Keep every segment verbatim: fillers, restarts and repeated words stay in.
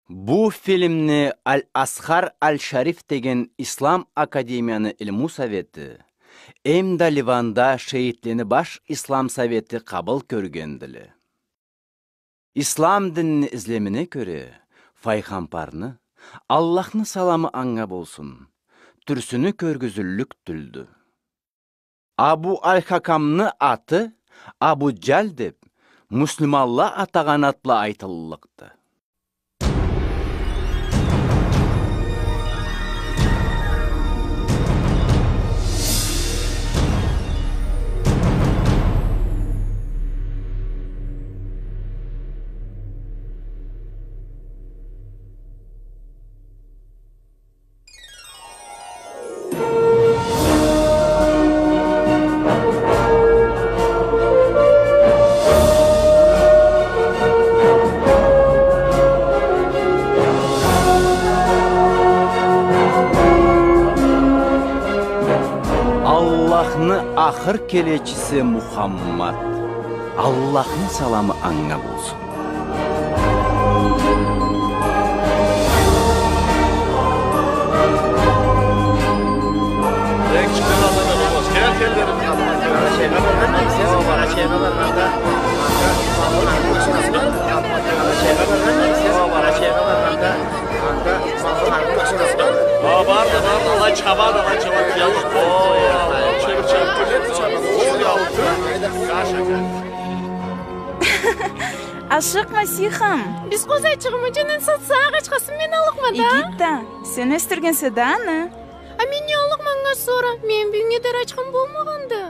Бу фильмни Аль-Азхар Аль-Шариф деген ислам академияны илму совети эмда Ливанда шейитлени баш ислам совети къабыл кёргендиле. Ислам динини излемине кёре, файгъамбарны, Аллахны саламы анга болсун, тюрсюню кёргюзюллюк тюлдю. Абу Аль-Хакамны аты Абу Джаль деб, муслиманла атагъан атла айтыллыкъды. Аллахны ахыр келечиси Мухаммад, Аллахны саламы анга болсун. Ашыкъма, Сихам. Биз къозайчыгъымы джюнюн сатсакъ, ачхасын мен аллыкъма да. Игит да, сен ёсдюргенсе да аны. А мен не аллыкъма анга сора? Мени бюгюннге дери ачхам болмагъанды.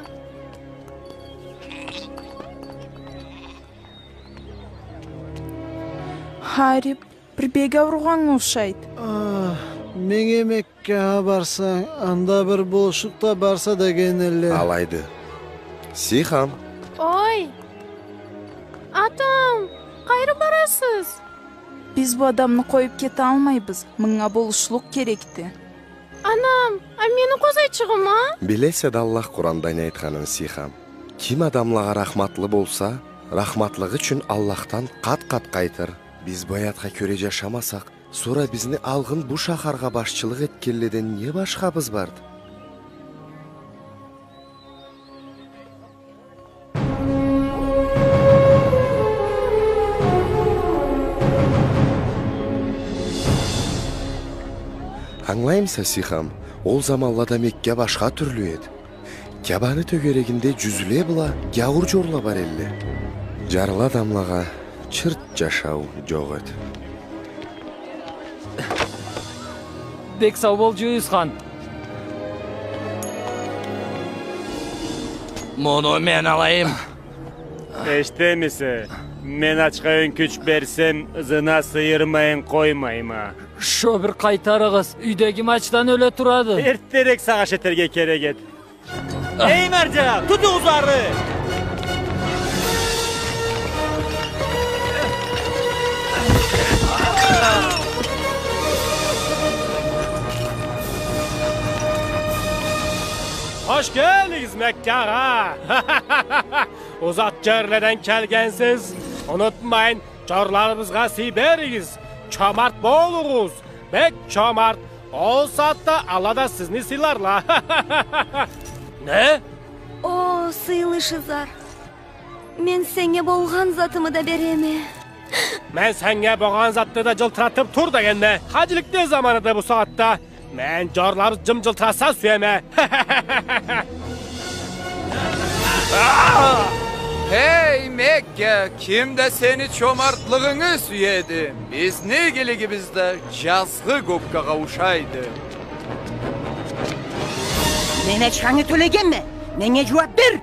Харип, бир бек ауругъаннга ушайды. А, меннге Меккагъа барсанг, анда бир болушлукъ да барса деген элле. Алайды. Сихам. Ой! Атам, къайры барасыз? Биз бу адамны къоюб кеталмайбыз. Мынга болушлукъ керекди. Анам, а мени къозайчыгъым а? Билесе да Аллах Къуранда не айтханын, Сихам. Ким адамлагъа рахматлы болса, рахматлыгъы ючюн Аллахдан къат-къат къайтыр. Биз бу аятха кёре джашамасакъ, сора бизни алгъын бу шахаргъа башчылыкъ этгенледен не башхабыз барды? Ангылаймыса, Сихам, ол заманлада Мекка башха тюрлю эди. Кябаны тёгерегинде джюзле бла гяуур джорла бар элле. Джарлы адамлагъа чырт джашау джокъ эди. Бек сау бол, Джюйюс хан. Муну мен алайым. Эшитемисе? Мен ачха ёнкюч берсем, ызына сыйырмайын къоймайма. Шо бир къайтарыгъыз, юйдегим ачдан ёле турады. Эртдерек сагъыш этерге керек эди. Эй, марджа, тутугъуз ары! Хош келдигиз Меккагъа! Узакъ джерледен келгенсиз. Унутмайын, джорларыбызгъа сый беригиз. Чомарт болугъуз. Бек чомарт. Ол сагъатда ала да сизни сыйларла. Не? О, сыйлы Шизар. Мен сеннге болгъан затымы да береме. Мен сеннге болгъан затны да джылтыратыб тур дегенме. Хаджиликни заманыды бу сагъатда. Мен джорларыбыз джым-джылтыраса сюеме. Эй, Мекка, ким да сени чомартлыгъынгы сюеди. Бизни игилигибиз да джазгъы гоккагъа ушайды. Мен ачхангы тёлегенме. Меннге джууаб бер!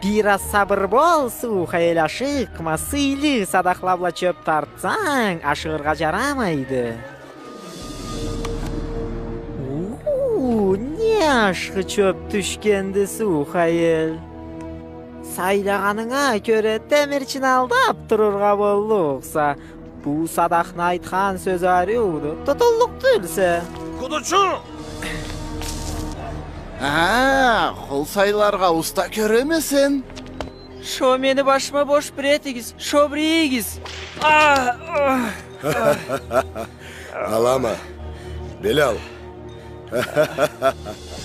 Бир аз сабыр бол, Сухаил, ашыкъма, сыйлы садакъла бла чёб тартсанг, ашыгъыргъа джарамайды. Уу, не ашхы чёб тюшгенди, Сухаил. Сайлагъанынга кёре, темирчини алдаб турургъа боллукъса, бу садакъны айтхан сёзю ариуду, тутуллукъ тюлсе. Къудучу! А, къул сайларгъа уста кёреме сен? Шо мени башыма бош бир этигиз, шо бир ийигиз. А, а. Алама. Билал.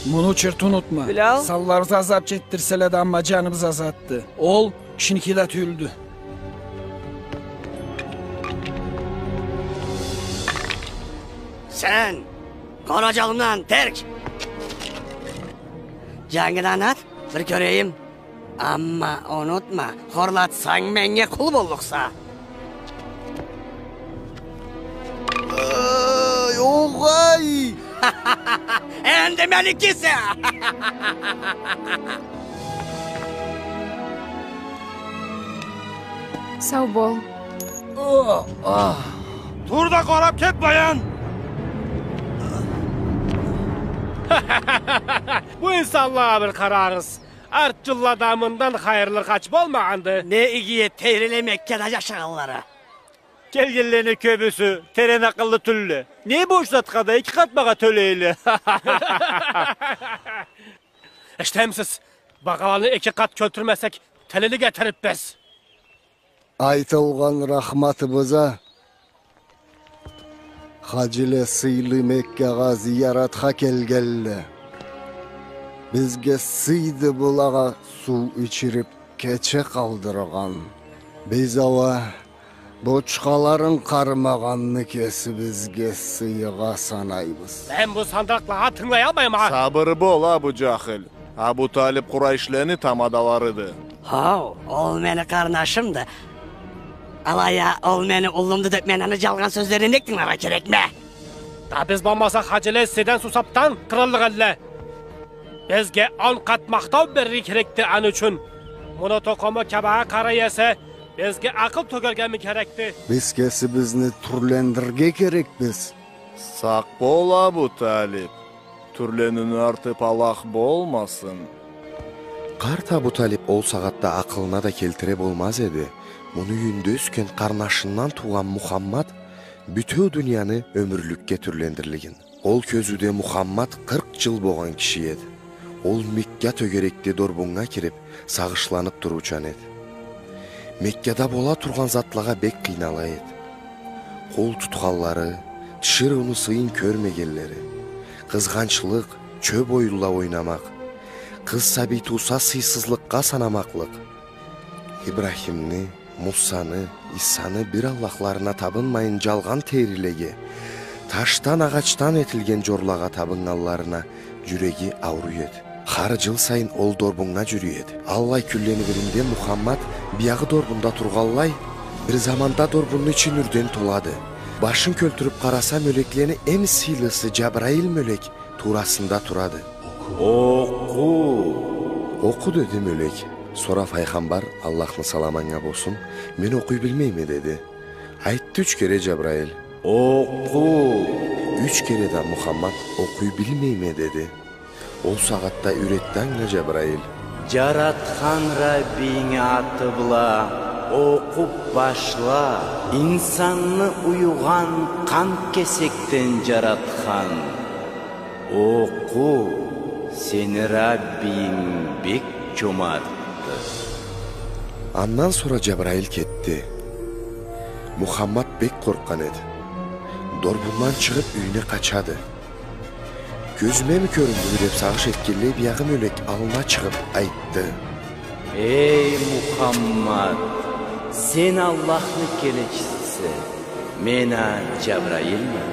Муну чырт унутма. Билал. Санларыбыз азап чекдирселе да, амма джаныбыз азатды. Ол кишиники да тюлдю. Сен! Къора джанымдан, терк! Джангыдан ат, бир кёрейим. Амма унутма, хорлатсанг, меннге къул боллукъса. Ай, огъай! Энди меникисе! Сау бол. О, а. Тур да къарап кет, Баян! Бу инсанлагъа бир къарагъыз. Арт джыллада мындан хайырлы хач болмагъанды. Не иги эди тейриле Меккада джашагъанлары. Келгенлени кёбюсю терен акъыллы тюлле. Не бош затха да эки къат багъа тёлейле. Эшитемисиз? Багъаланы эки къат кёлтюрмесек, тилилик этерикбиз. Айтылгъан рахматыбыз а, хаджиле сыйлы Меккагъа зияратха келгенле. Бизге сыйды былагъа суу ичирип, кече къалдыргъан. Биз ауа бочкаларын къармагъанны кесибизге сыйгъа санайбыз. Мен бу сандакълагъа тынгылаялмайма. Сабыр бол, Абу Джахил. Абу Талиб Къурайшлени тамадаларыды. Хау, ол мени къарнашымды. Алай а ол мени уллумду деп, мен аны джалгъан сёзлерине нек тынгыларгъа керекме? Да биз болмаса, хаджиле сизден сусапдан къырыллыкъ элле. Бизге он къат махтау берирге керекди аны ючюн. Муну тукъуму Каабагъа къарай эсе, бизге акъыл тёгерге ми керекди? Биз кесибизни тюрлендирирге керекбиз. Сакъ бол, Абу Талиб. Тюрлениуню арты палах болмасын. Къарт Абу Талиб ол сагъатда акъылына да келтире болмаз эди муну юйюнде ёсген къарнашындан туугъан Мухаммад бютеу дунияны ёмюрлюкге тюрлендирлигин. Ол кёзюуде Мухаммад къыркъ джыл болгъан киши эди. Ол Мекка тёгерекде дорбуннга кирип, сагъышланып туруучан эди. Меккада бола тургъан затлагъа бек къыйнала эди. Къул тутханлары, тиширыуну сыйын кёрмегенлери, къызгъанчлыкъ, чёп оюнла ойнамакъ, къыз сабий тууса сыйсызлыкъгъа санамакълыкъ, Ибрахимни, Мусаны, Исаны бир Аллахларына табынмайын, джалгъан тейрилеге, ташдан, агъачдан этилген джорлагъа табыннганларына джюреги ауруй эди. Хар джыл сайын ол дорбуннга джюрюй эди. Аллай кюнлени биринде Мухаммад биягъы дорбунда тургъанлай, бир заманда дорбунну ичи нюрден толады. Башын кёлтюрюп къараса, мёлеклени эм сыйлысы Джабраил мёлек туурасында турады. Окъу! Окъу, деди мёлек. Сора файгъамбар, Аллахны саламы анга болсун, мен окъуй билмейме, деди. Айтды юч кере Джабраил. Окъу! Юч кере да Мухаммад окъуй билмейме, деди. Ол сагъатда юйретди анга Джабраил. Джаратхан Раббийинги аты бла окъуп башла. Инсанны уюгъан къан кесекден джаратхан. Окъу, сени Раббийинг бек чомартды. Андан сора Джабраил кетди. Мухаммад бек къоркъгъан эди. Дорбундан чыгъып, юйюне къачады. Кёзюме ми кёрюндю деп сагъыш этгенлей, биягъы мёлек аллына чыгъып айтды. Эй, Мухаммад, сен Аллахны келечисисе, мен а Джабраилме.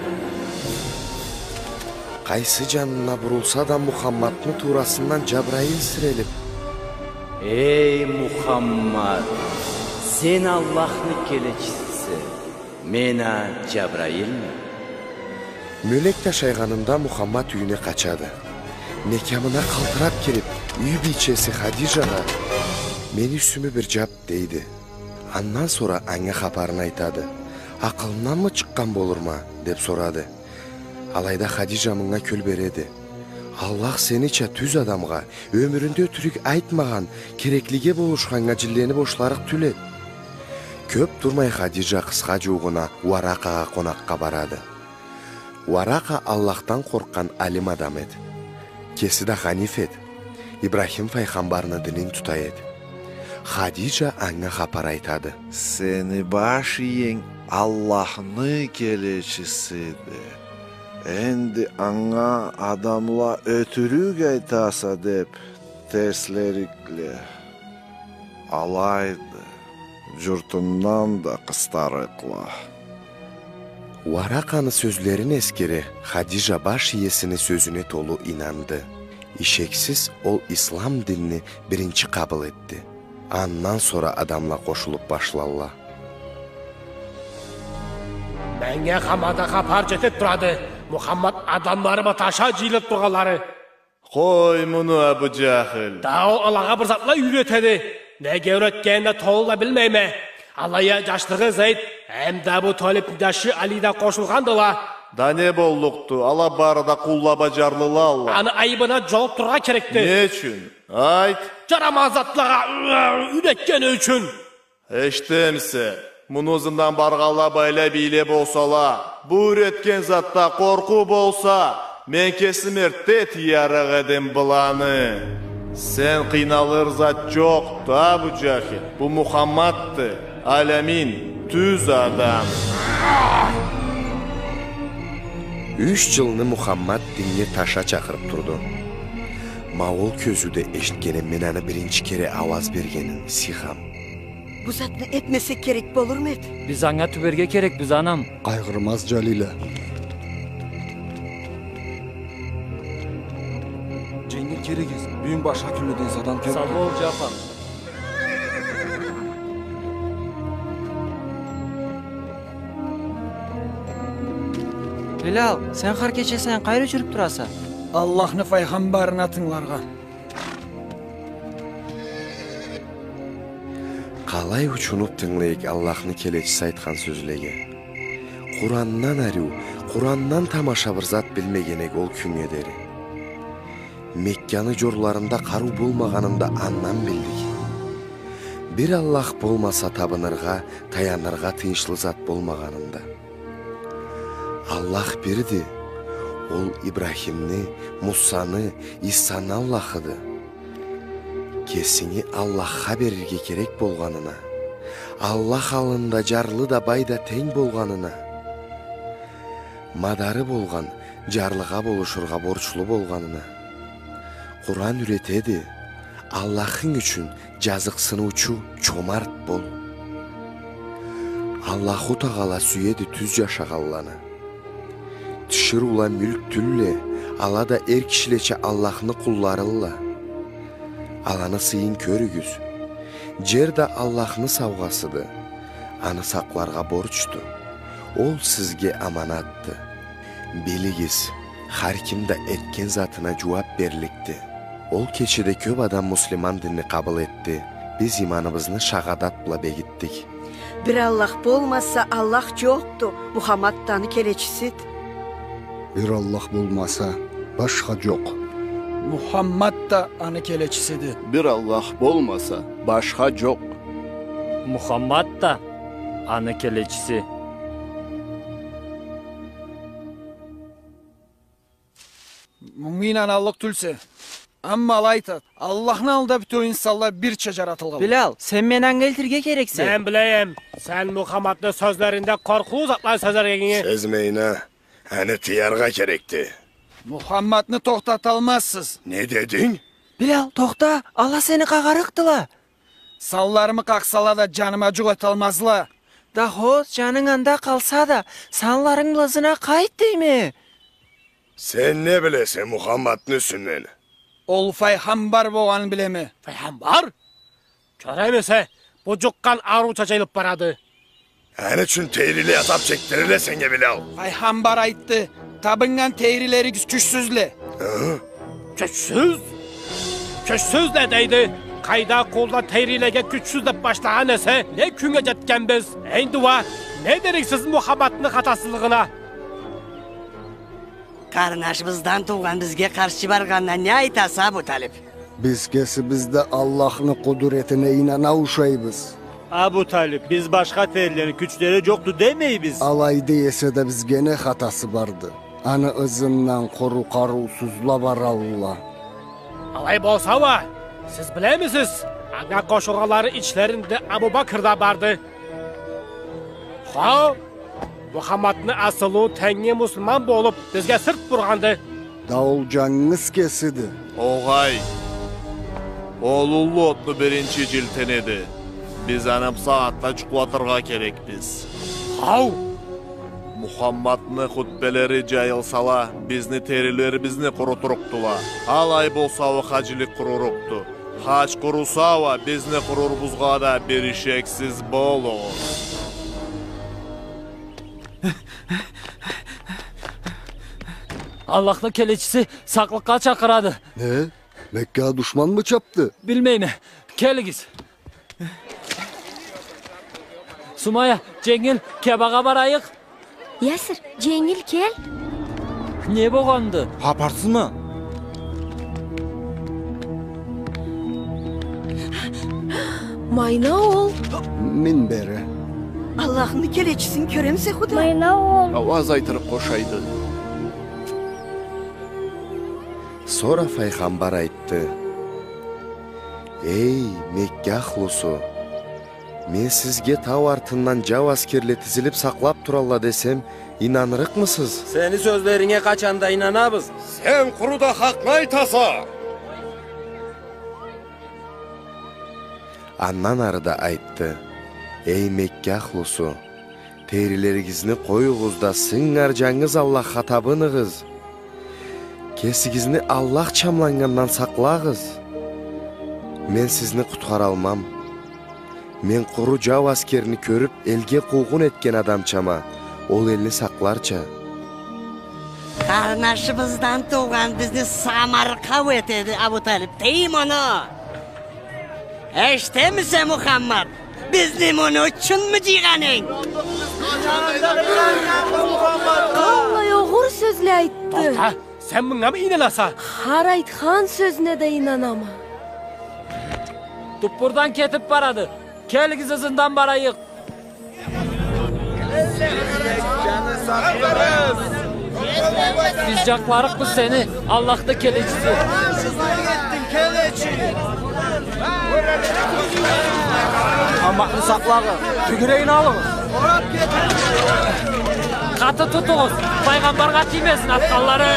Къайсы джанына бурулса да, Мухаммадны туурасындан Джабраил сирелип. Эй, Мухаммад, сен Аллахны келечисисе, мен а Джабраилме. Мёлек ташайгъанында Мухаммад юйюне къачады. Мекямына къалтырап кирип, юй бийчеси Хадиджагъа: «Мени юсюмю бир джап», — дейди. Андан сора анга хапарын айтады. «Акъылынгданмы чыкъгъан болурма?» — деп сорады. Алайда Хадиджа мынга кёл береди. «Аллах сенича тюз адамгъа, ёмюрюнде ётюрюк айтмагъан, кереклиге болушханнга джинлени бошларыкъ тюл эди». Кёп турмай Хадиджа къысха джуугъуна Уаракъагъа къонакъгъа барады. Уаракъа Аллахдан къоркъгъан алим адам эди. Кеси да ханиф эди. Ибрахим файгъамбарны динин тута эди. Хадиджа анга хапар айтады. «Сени баш иенг Аллахны келечисиди. Энди анга адамла ётюрюк айтаса деп терслерикле. Алайды, журтундан да къыстарыкъла. Варакъ аны сёзлерин эсгере, Хадижа баш иесини сёзюне толу ийнанды. Ишексиз, ол ислам динни биринчи къабыл этди. Андан сора адамла къошулуп башлалла. Меннге хаманда хапар жетип турады, Мухаммад адамлары бла таша жыйылып тургъанлары. Къой муну, Абу Жахил. Да ол алагъа бир затла юйретеди. Неге юйретгенин да толу да билмейме. Алай а жашлыгъы Зейд, эм да Абу Талипни жашы Али да къошулгъандыла. Да не боллукъду? Ала бары да къулла бла жарлылалла. Аны айыбына жолукъдурургъа керекди. Не ючюн? Айт. Жарамаз затлагъа юйретгени ючюн. Эшитемисе, муну ызындан баргъанла байлай бийле болсала, бу юйретген затда къоркъуу болса, мен кесим эртде тыярыкъ эдим быланы. Сен къыйналыр зат жокъду, Абу Жахил. Бу Мухаммадды, Аль-Амин, тюз адам. Юч жылны Мухаммад диннге таша чакъырып турду. Ма ол кёзюуде эшитгенем мен аны биринчи кере ауаз бергенин, Сихам. Бу затны этмесек керек болурму эди? Биз анга тюберге керекбиз, анам. Къайгъырмаз, Жалила. Женгил керегиз. Бюгюн башха кюнлюдю, эсе адам кёп. Сау бол, Жафар. Билал, сен хар кече сайын къайры жюрюп тураса? Аллахны файгъамбарына тынгыларгъа. Къалай учунуп тынгылайыкъ Аллахны келечиси айтхан сёзлеге. Къурандан ариу, Къурандан тамаша бир зат билмеген эк ол кюннге дери. Мекканы жорларында къарыу болмагъанын да андан билдик. Бир Аллах болмаса, табыныргъа, таяныргъа тыйыншлы зат болмагъанын да. Аллах бирди. Ол Ибрахимни, Мусаны, Исаны Аллахыды. Кесинги Аллахха берирге керек болгъанына, Аллах аллында жарлы да, бай да тенг болгъанына, мадары болгъан жарлыгъа болушургъа борчлу болгъанына. Къуран юйретеди, Аллахынг ючюн жазыкъсыныучу, чомарт бол. Аллаху Тагъала сюеди тюз жашагъанланы. Тиширыула мюлк тюлле, ала да эр кишилеча Аллахны къулларылла. Аланы сыйын кёрюгюз. Жер да Аллахны саугъасыды. Аны сакъларгъа борчду. Ол сизге аманатды. Билигиз, хар ким да этген затына жууап берликди. Ол кечеде кёп адам муслиман динни къабыл этди. Биз иманыбызны шагъадат бла бегитдик. Бир Аллах болмаса, Аллах жокъду. Мухаммад да аны келечисиди. Бир Аллах болмаса, башха жокъ. Мухаммад да аны келечисиди. Бир Аллах болмаса, башха жокъ. Мухаммад да аны келечиси. Мунга ийнаналлыкъ тюлсе. Амма алай айтады, Аллахны аллында бютеу инсанла бирча жаратылгъанла. Билал, сен мени анга элтирге керексе. Мен билейим, сен Мухаммадны сёзлеринде къоркъуулу затла сёзлегенинги. Сезмейин а, аны тыяргъа керекди. Мухаммадны тохтаталмазсыз. Не дединг? Билал, тохта, ала сени къагъарыкъдыла. Санларымы къакъсала да, жаныма жукъ эталмазла. Да хо, жанынг анда къалса да, санларынг бла ызына къайт дейме. Сен не билесе Мухаммадны юсюнден? Ол файгъамбар болгъанын билеме. Файгъамбар? Кёремисе, бу жукъгъан ариуча жайылып барады. Аны ючюн тейриле азап чекдирелле сеннге, Билал. Файгъамбар айтды, табыннган тейрилеригиз кючсюзле. Хы? Кючсюз? Кючсюзле дейди. Къайда къулла тейрилеге кючсюз деп башлагъан эсе, не кюннге жетгенбиз? Энди уа не дериксиз Мухаммадны хатасызлыгъына? Къарнашыбыздан туугъан бизге къаршы баргъанына не айтаса, Абу Талип? Биз кесибиз да Аллахны къудуретине ийнана ушайбыз. Абу Талип, биз башха тейрилени кючлери жокъду демейбиз. Алай дей эсе да, бизге не хатасы барды? Аны ызындан къуру къарыусузла баралла. Алай болса уа, сиз билемисиз, анга къошулгъанлары ичлеринде Абу Бакр да барды. Хау! Мухаммадны асылы тенги муслиман болуп, бизге сырт бургъанды. Да ол джангыз кесиди. Огъай. Ол уллу отну биринчи джилтин эди. Биз аны бусагъатда джукълатыргъа керекбиз. Хау! Мухаммадны хутбелери джайылсала, бизни терилерибизни къурутурукъдула. Алай болса, ол хаджилик къурурукъду. Хадж къуруса уа, бизни къурурубузгъа да бир ишексиз болугъуз. Аллахны келечиси сакълыкъгъа чакъырады. Не? Меккагъа душманмы чапды? Билмейме. Келигиз. Сумая, Дженгил, Кябагъа барайыкъ. Ясир, Дженгил, кел. Не болгъанды? Хапарсызмы? Майна ол. Мин бери. Аллахны келечисин кёремисе, Худа? Майна ол. Ауаз айтырыкъ къошайды. Сора файгъамбар айтды: Эй, Мекка ахлусу! Мен сизге тау артындан джау аскерле тизилип сакълап туралла десем, ийнанырыкъмысыз? Сени сёзлеринге къачан да ийнанабыз. Сен къуру да хакъны айтаса! Андан ары да айтды: Эй, Мекка ахлусу! Терилеригизни къоюгъуз да, сынгар джангыз Аллахха табыныгъыз. Кесигизни Аллах чамланнгандан сакълагъыз. Мен сизни къутхаралмам. Мен къуру джау аскерни кёрюп, элге къуугъун этген адамчама, ол элни сакъларча. Къарнашыбыздан туугъан бизни самаркъау этеди, Абу Талип. Тый муну! Эшитемисе, Мухаммад? Бизни муну ючюнмю джыйгъанынг? Аллай огъур сёзле айтды. Тохта, сен мынгамы ийнанаса? Хар айтхан сёзюне да ийнанама. Туппурдан кетип барады. Келигиз, ызындан барайыкъ. Биз джакъларыкъбыз сени, Аллахны келечиси. Мухаммадны сакълагъыз, тёгерегине алыгъыз. Къаты тутугъуз, файгъамбаргъа тиймесин атханлары.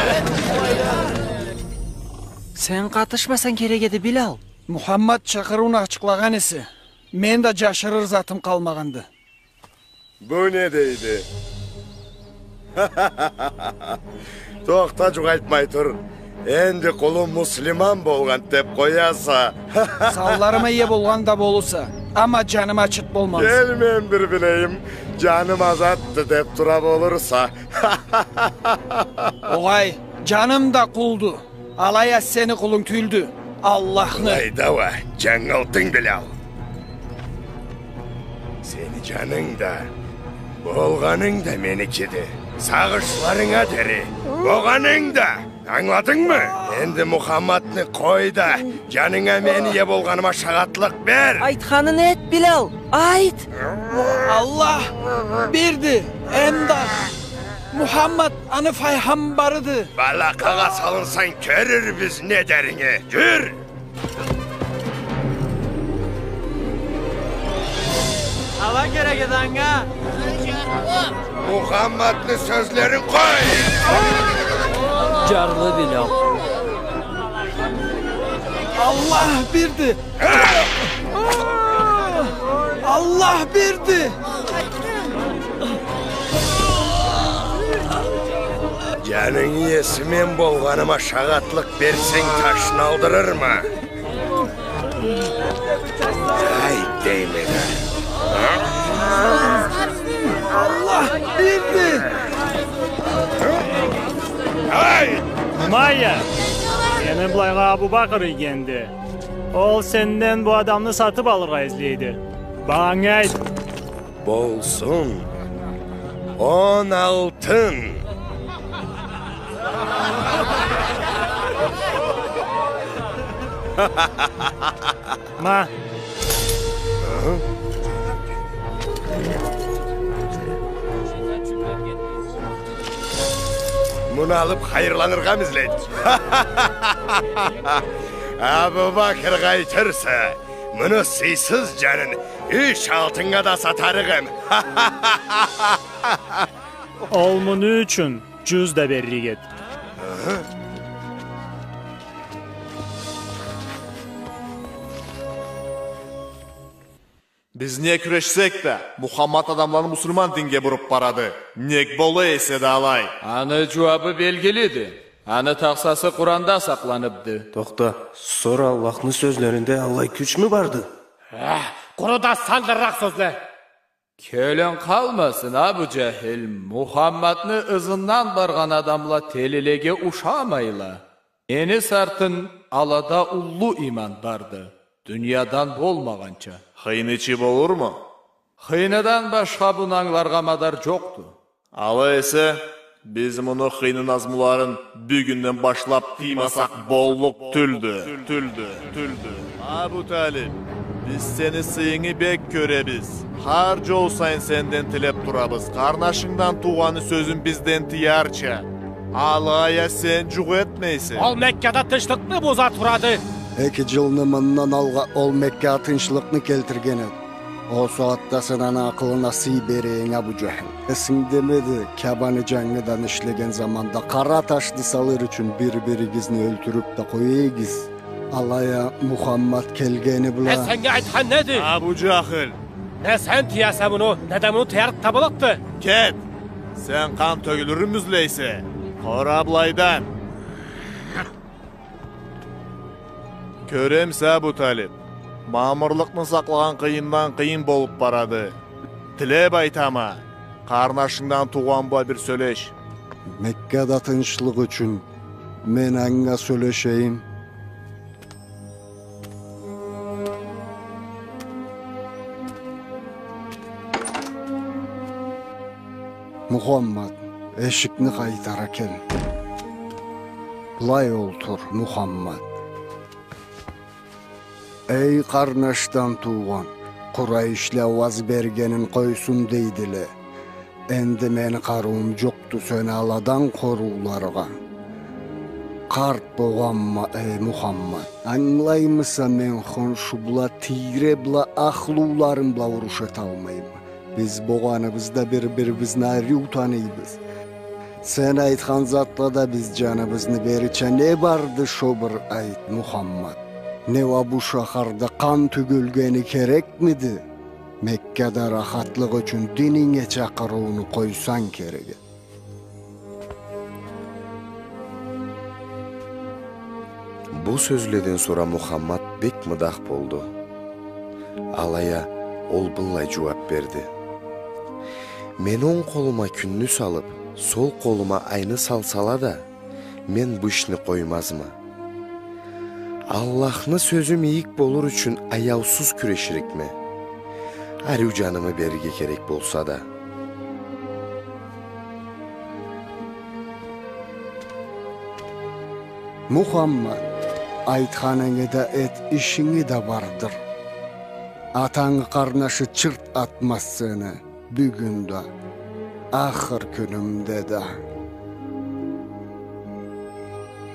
Сен къатышмасанг керек эди, Билал. Мухаммад чакъырыуну ачыкълагъан эсе, мен да джашырыр затым къалмагъанды. Бу не дейди? Тохта, джукъ айтмай тур. Энди къулум муслиман болгъан деп къояса. Санларыма ие болгъан да болурса, амма джаныма чыт болмаз. Кел, мен бир билейим, джаным азатды деп тура болурса. Огъай, джаным да къулду. Алай а сени къулунг тюйюлдю, Аллахны. Алайда уа джангылдынг, Билал. Сени джанынг да, болгъанынг да меникиди. Сагъышларынга дери, болгъанынг да. Ангыладынгмы? Энди Мухаммадны къой да, джанынга мен ие болгъаныма шагъатлыкъ бер. Айтханын эт, Билал, айт! Аллах бирди, эмда Мухаммад аны файгъамбарыды. Балакъагъа салынсанг, кёрюрбюз не деринги. Джюр! Ала керек эди анга. Мухаммадны сёзлерин къой! Джарлы Билал. Аллах бирди! Аллах бирди! Джанынгы иеси мен болгъаныма шагъатлыкъ берсенг, ташны алдырырма. Айт, дейме да. Аллах бирди! Айт! Умайя! Сени былайгъа Абу Бакр ийгенди. Ол сенден бу адамны сатып алыргъа излейди. Багъангы айт. Болсун. Он алтын. Ма. Муну алып хайырланыргъамы излейди? Абу Бакр къайтырса, муну сыйсыз джанын Юч алтыннга да сатарыкъ эм. Ол муну ючюн джюз да берлик эди. Биз не кюрешсек да, Мухаммад адамланы муслиман динге буруп барады. Нек бола эсе да алай? Аны джууабы белгилиди. Аны тахсасы Къуранда сакъланыпды. Тохта, сора Аллахны сёзлеринде аллай кючмю барды? Эх, къуру да сандырыракъ сёзле. Кёлюнг къалмасын, Абу Джахил, Мухаммадны ызындан баргъан адамла телилеге ушамайла. Мени сартын алада уллу иман барды, дуниядан болмагъанча. Хыйнычы болурму? Хыйныдан башха буну ангыларгъа мадар джокъду. Алай эсе, биз муну хыйны назмуларын бюгюнден башлап тыймасакъ боллукъ тюлдю. Тюлдю, тюлдю. Абу Талиб, биз сени сыйынгы бек кёребиз. Хар джол сайын сенден тилеп турабыз, къарнашынгдан туугъаны сёзюн бизден тыярча. Алай а сен джукъ этмейсе. Ол Меккада тынчлыкъны буза турады. Эки джылны мындан алгъа ол Меккагъа тынчлыкъны келтирген эди. Ол сагъатда сен аны акъылына сый бере эдинг, Абу Джахил. Эсингдемиди, Кябаны джангыдан ишлеген заманда къара ташны салыр ючюн бир-биригизни ёлтюрюп да къоя эдигиз. Алай а Мухаммад келгени бла... Э, сеннге айтхан неди? Абу Джахил! Не сен тыяса муну, не да муну тыярыкъ табыллыкъды. Кет! Сен къан тёгюлюрюн излейсе, къора былайдан. Кёремисе, Абу Талиб, мамырлыкъны сакълагъан къыйындан къыйын болуп барады. Тилеп айтама, къарнашынгдан туугъан бла бир сёлеш. Меккада тынчлыкъ ючюн мен анга сёлешейим. Мухаммад, эшикни къайтара кел. Былай олтур, Мухаммад. Эй къарнашдан туугъан, Къурайшла ауаз бергенин къойсун дейдиле. Энди мени къарыуум джокъду сени аладан къорууларгъа. Къарт богъанма, эй Мухаммад. Ангылаймыса, мен хоншу бла, тийре бла, ахлуларым бла уруш эталмайма. Биз богъаныбыз да бир-бирибизни ариу таныйбыз. Сен айтхан затлада биз джаныбызны берирча не барды, шо бир айт, Мухаммад. Не уа бу шахарда къан тёгюлгени керекмиди? Меккада рахатлыкъ ючюн дининге чакъырыуну къойсанг керек эди. Бу сёзледен сора Мухаммад бек мыдах болду. Алай а ол быллай джууап берди: «Мен онг къолума кюнню салып, сол къолума айны салсала да, мен бу ишни къоймазма. Аллахны сёзю мийик болур ючюн аяусуз кюреширикме. Ариу джанымы берирге керек болса да». Мухаммад, айтханынгы да эт, ишинги да бардыр. Атангы къарнашы чырт атмаз сени, бюгюн да, ахыр кюнюмде да.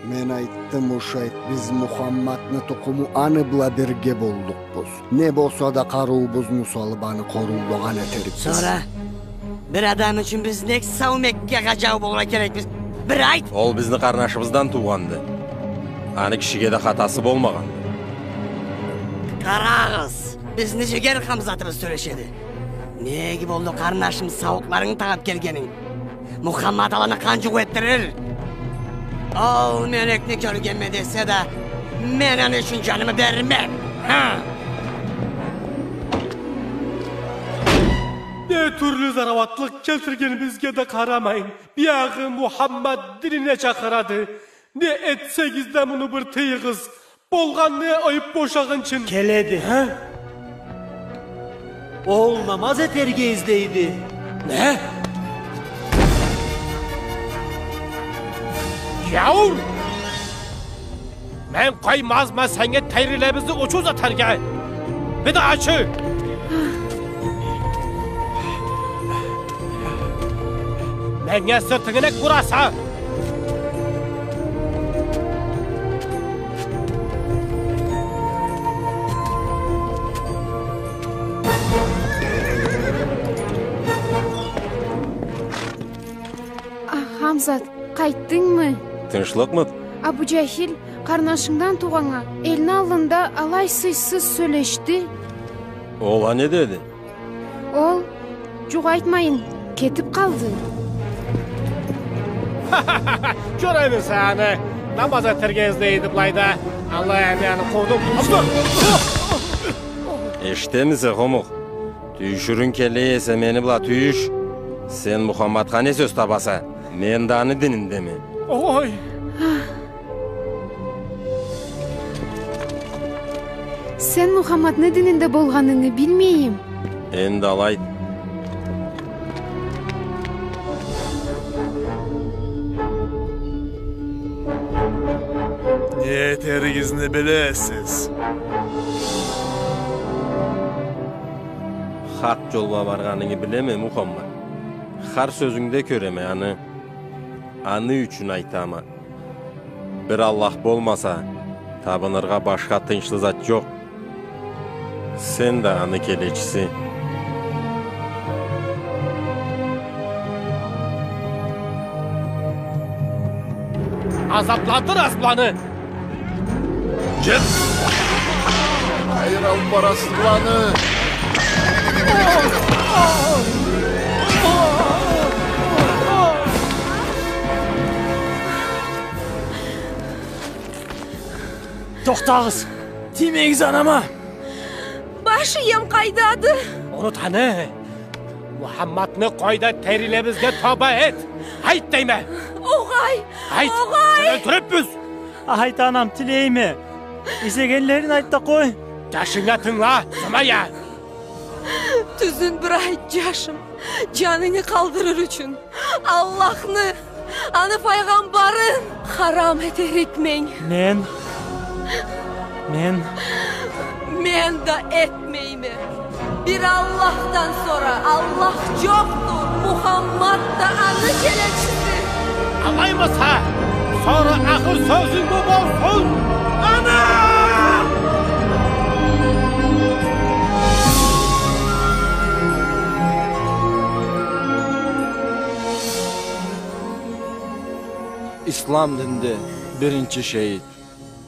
Мен айтдым, ушайды, биз Мухаммадны тукъуму аны бла бирге боллукъбуз. Не болса да къарыуубузну салып, аны къоруулагъан этерикбиз. Сора бир адам ючюн биз нек сау Меккагъа джау болургъа керекбиз? Бир айт! Ол бизни къарнашыбыздан туугъанды. Аны кишиге да хатасы болмагъанды. Къарагъыз, бизни джигер Хамзатыбыз сёлешеди. Нек болду, къарнашым, сауутларынгы тагъып келгенинг? Мухаммад аланы къан джукъ этдирир. Ол мёлекни кёргенме десе да, мен аны ючюн джанымы бермем. Ха! Не тюрлю зарауатлыкъ келтиргенибизге да къарамайын, биягъы Мухаммад динине чакъырады. Не этсегиз да, муну бир тыйыгъыз. Болгъанны оюп бошагъынчын. Келеди. Хы? Ол намаз этерге излейди. Не? Гяуур! Мен къоймазма сеннге тейрилебизни учуз этерге. Бир да ачы! Меннге сыртынгы нек бураса? Амзат, къайтдынгмы? Тынчлыкъмыды? Абу Джахил, къарнашынгдан туугъаннга элни аллында алай сыйсыз сёлешди. Ол а не деди? Ол, джукъ айтмайын, кетип къалды. Кёремисе аны, намаз этерге излейди былайда. Аллах, мен аны къуудум. Эшитемисе, хомукъ? Тюйюшюрюнг келе эсе, мени бла тюйюш. Сен Мухаммадха не сёз табаса? Мен да аны дининдеме. Ой! Сен Мухаммадны дининде болгъанынгы билмейим. Энди алай. Не этеригизни билесиз. Хакъ джолгъа баргъанынгы билеме, Мухаммад. Хар сёзюнгде кёреме аны. Аны ючюн айтама. Бир Аллах болмаса, табыныргъа башха тынчлы зат джокъ. Сен да аны келечиси. Азапландыр быланы! Джет! Къайры алып барасыз быланы? Тохтагъыз! Тиймегиз анама! Баш ием къайдады? Ону таны! Мухаммадны къой да, терилерибизге тоба эт! Айт дейме! Огъай! Айт! Огъай! Сени ёлтюрюрбюз! Айт, анам, тилейме! Излегенлерин айт да къой! Джашынга тынгла, Сумайя! Тюзюн бир айт, джашым, джанынгы къалдырыр ючюн. Аллахны, аны файгъамбарын харам этерикме. Мен, мен... Мен да этмейме. Бир Аллахдан сора Аллах джокъду, Мухаммад да аны келечиси. Алаймыса, сора ахыр сёзюнг бу болсун. Ана! Ислам динде биринчи шейит.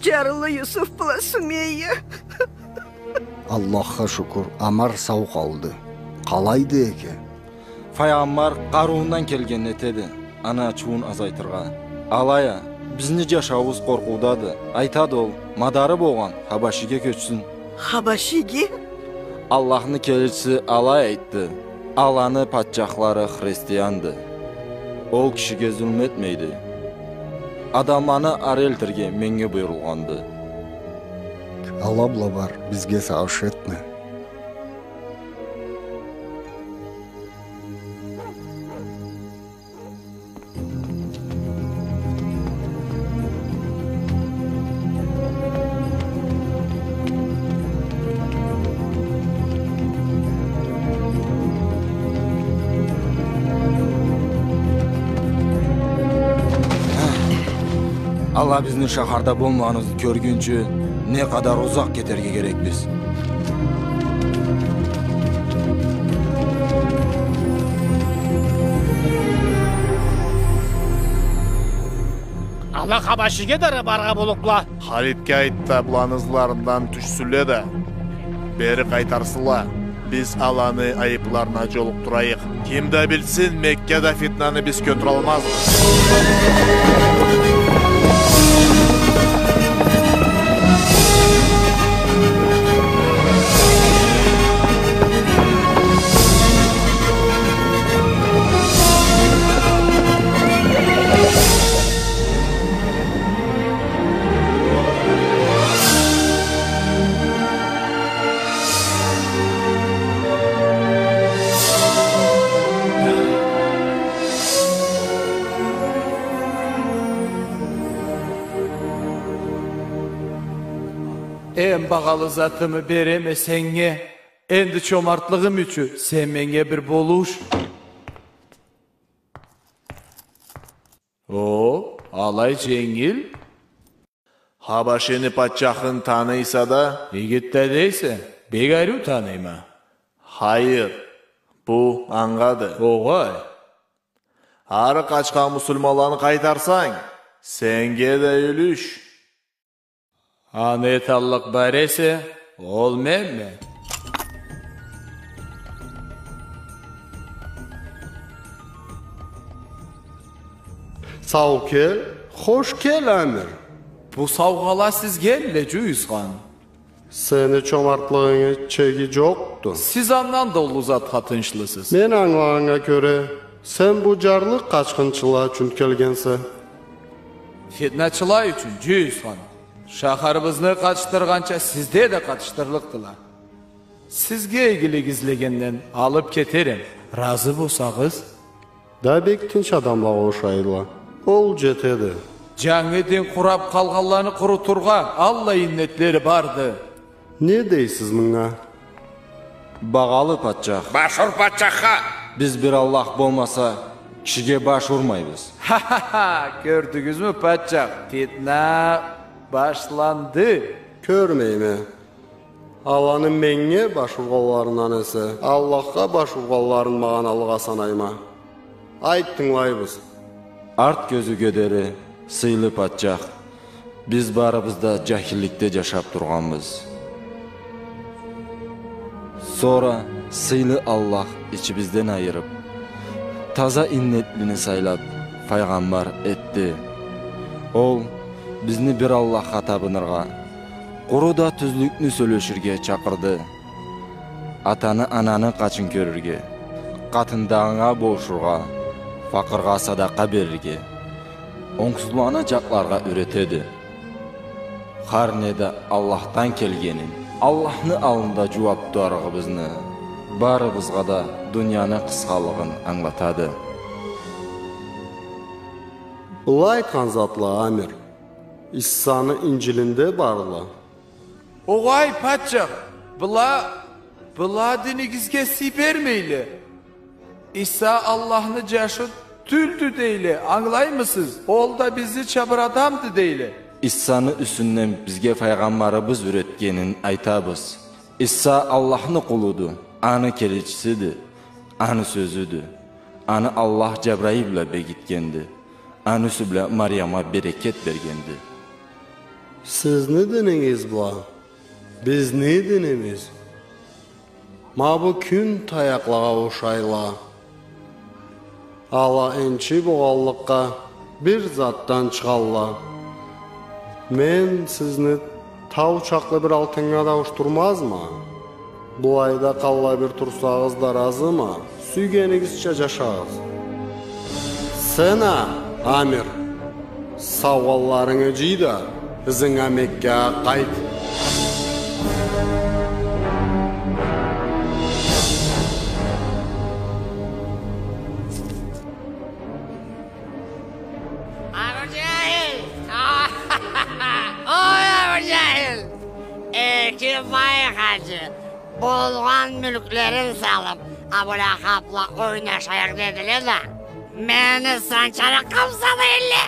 Джарлы Юсуф бла Сумейя. Аллахха шукур, Амар сау къалды. Къалайды экен? Файгъамбар къарыуундан келгенин этеди, аны ачыуун азайтыргъа. Алай а, бизни джашауубуз къоркъуудады. Айтады ол, мадары болгъан Хабашиге кёчсюн. Хабашиге? Аллахны келечиси алай айтды. Аланы патчахлары христианды. Ол кишиге зулму этмейди. Адамланы ары элтирге меннге буюрулгъанды. Ала бла бар, бизге сагъыш этме. Ала бизни шахарда болмагъаныбызны кёргюнчю, не къадар узакъ кетерге керекбиз. Ала Хабашиге дери барыргъа боллукъла. Халидге айт да, быланы ызларындан тюшсюнле да, бери къайтарсынла. Биз аланы айыпларына джолукъдурайыкъ. Ким да билсин, Меккада фитнаны биз кёлтюралмазбыз. Эм багъалы затымы береме сеннге, энди чомартлыгъым ючюн сен меннге бир болуш. О, алай дженгил? Хабашини патчахын таныйса да? Игитди дейсе, бек ариу таныйма. Хайыр, бу ангады. Огъай. Ары къачхан муслиманланы къайтарсанг, сеннге да юлюш. Аны эталлыкъ бар эсе, ол менме. Сау кел, хош кел, Амир. Бу саугъала сизге элле, джюйюсхан. Сени чомартлыгъынгы чеги джокъду. Сиз андан да уллу затха тынчлысыз. Мен ангылагъаннга кёре, сен бу джарлы къачхынчыла ючюн келгенсе. Фитначыла ючюн, джюйюсхан. Шахарыбызны къатышдыргъанча, сизде да къатышдырлыкъдыла. Сизге игилик излегенден алып кетерем, разы болсагъыз. Да бек тынч адамлагъа ошайла. Ол джетеди. Джангы дин къурап къалгъанланы къурутургъа аллай иннетлери барды. Не дейсиз мынга? Багъалы патчах. Башур патчахха! Биз бир Аллах болмаса, кишиге баш урмайбыз. Ха-ха-ха! Кёрдюгюзмю, патчах? Фитна башланды. Кёрмейме. Аланы меннге баш ургъанларындан эсе, Аллахха баш ургъанларын магъаналыгъа санайма. Айт, тынгылайбыз. Арт кёзюуге дери, сыйлы патчах, биз барыбыз да джахилликде джашап тургъанбыз. Сора сыйлы Аллах ичибизден айырып, таза иннетлини сайлап, файгъамбар этди. Ол бизни бир Аллахха табыныргъа, къуру да тюзлюкню сёлеширге чакъырды. Атаны-ананы къачын кёрюрге, къатындагъынга болушургъа, факъыргъа садакъа берирге, онгсузланы джакъларгъа юретеди. Хар не да Аллахдан келгенин, Аллахны аллында джууап тутарыгъыбызны, барыбызгъа да дунияны къысхалыгъын ангылатады. Былай айтхан затла, Амир, Иссаны Инджилинде барла. Огъай, патчах, была, была динигизге сый бермейле. Иса Аллахны джашы тюлдю дейле, ангылаймысыз? Ол да бизнича бир адамды дейле. Иссаны юсюнден бизге файгъамбарыбыз юретгенин айтабыз. Иса Аллахны къулуду, аны келечисиди, аны сёзюдю. Аны Аллах Джабраил бла бегитгенди. Аны юсю бла Мариямгъа берекет бергенди. Сизни динигиз бла бизни динибиз ма бу кюн таякълагъа ошайла. Ала энчи болгъанлыкъгъа бир затдан чыгъалла. Мен сизни тау чакълы бир алтыннга да ауушдурмазма. Былайда къаллай бир турсагъыз да разыма, сюйгенигизча джашагъыз. Сен а, Амир, саугъаларынгы джый да, ызынга Меккагъа къайт. Абу Джахил! Ой, Абу Джахил! Эки бай хаджи болгъан мюлклерин салып, Абу Лахаб бла ойнашайыкъ дедиле да, мени санчаракъ къамсады элле.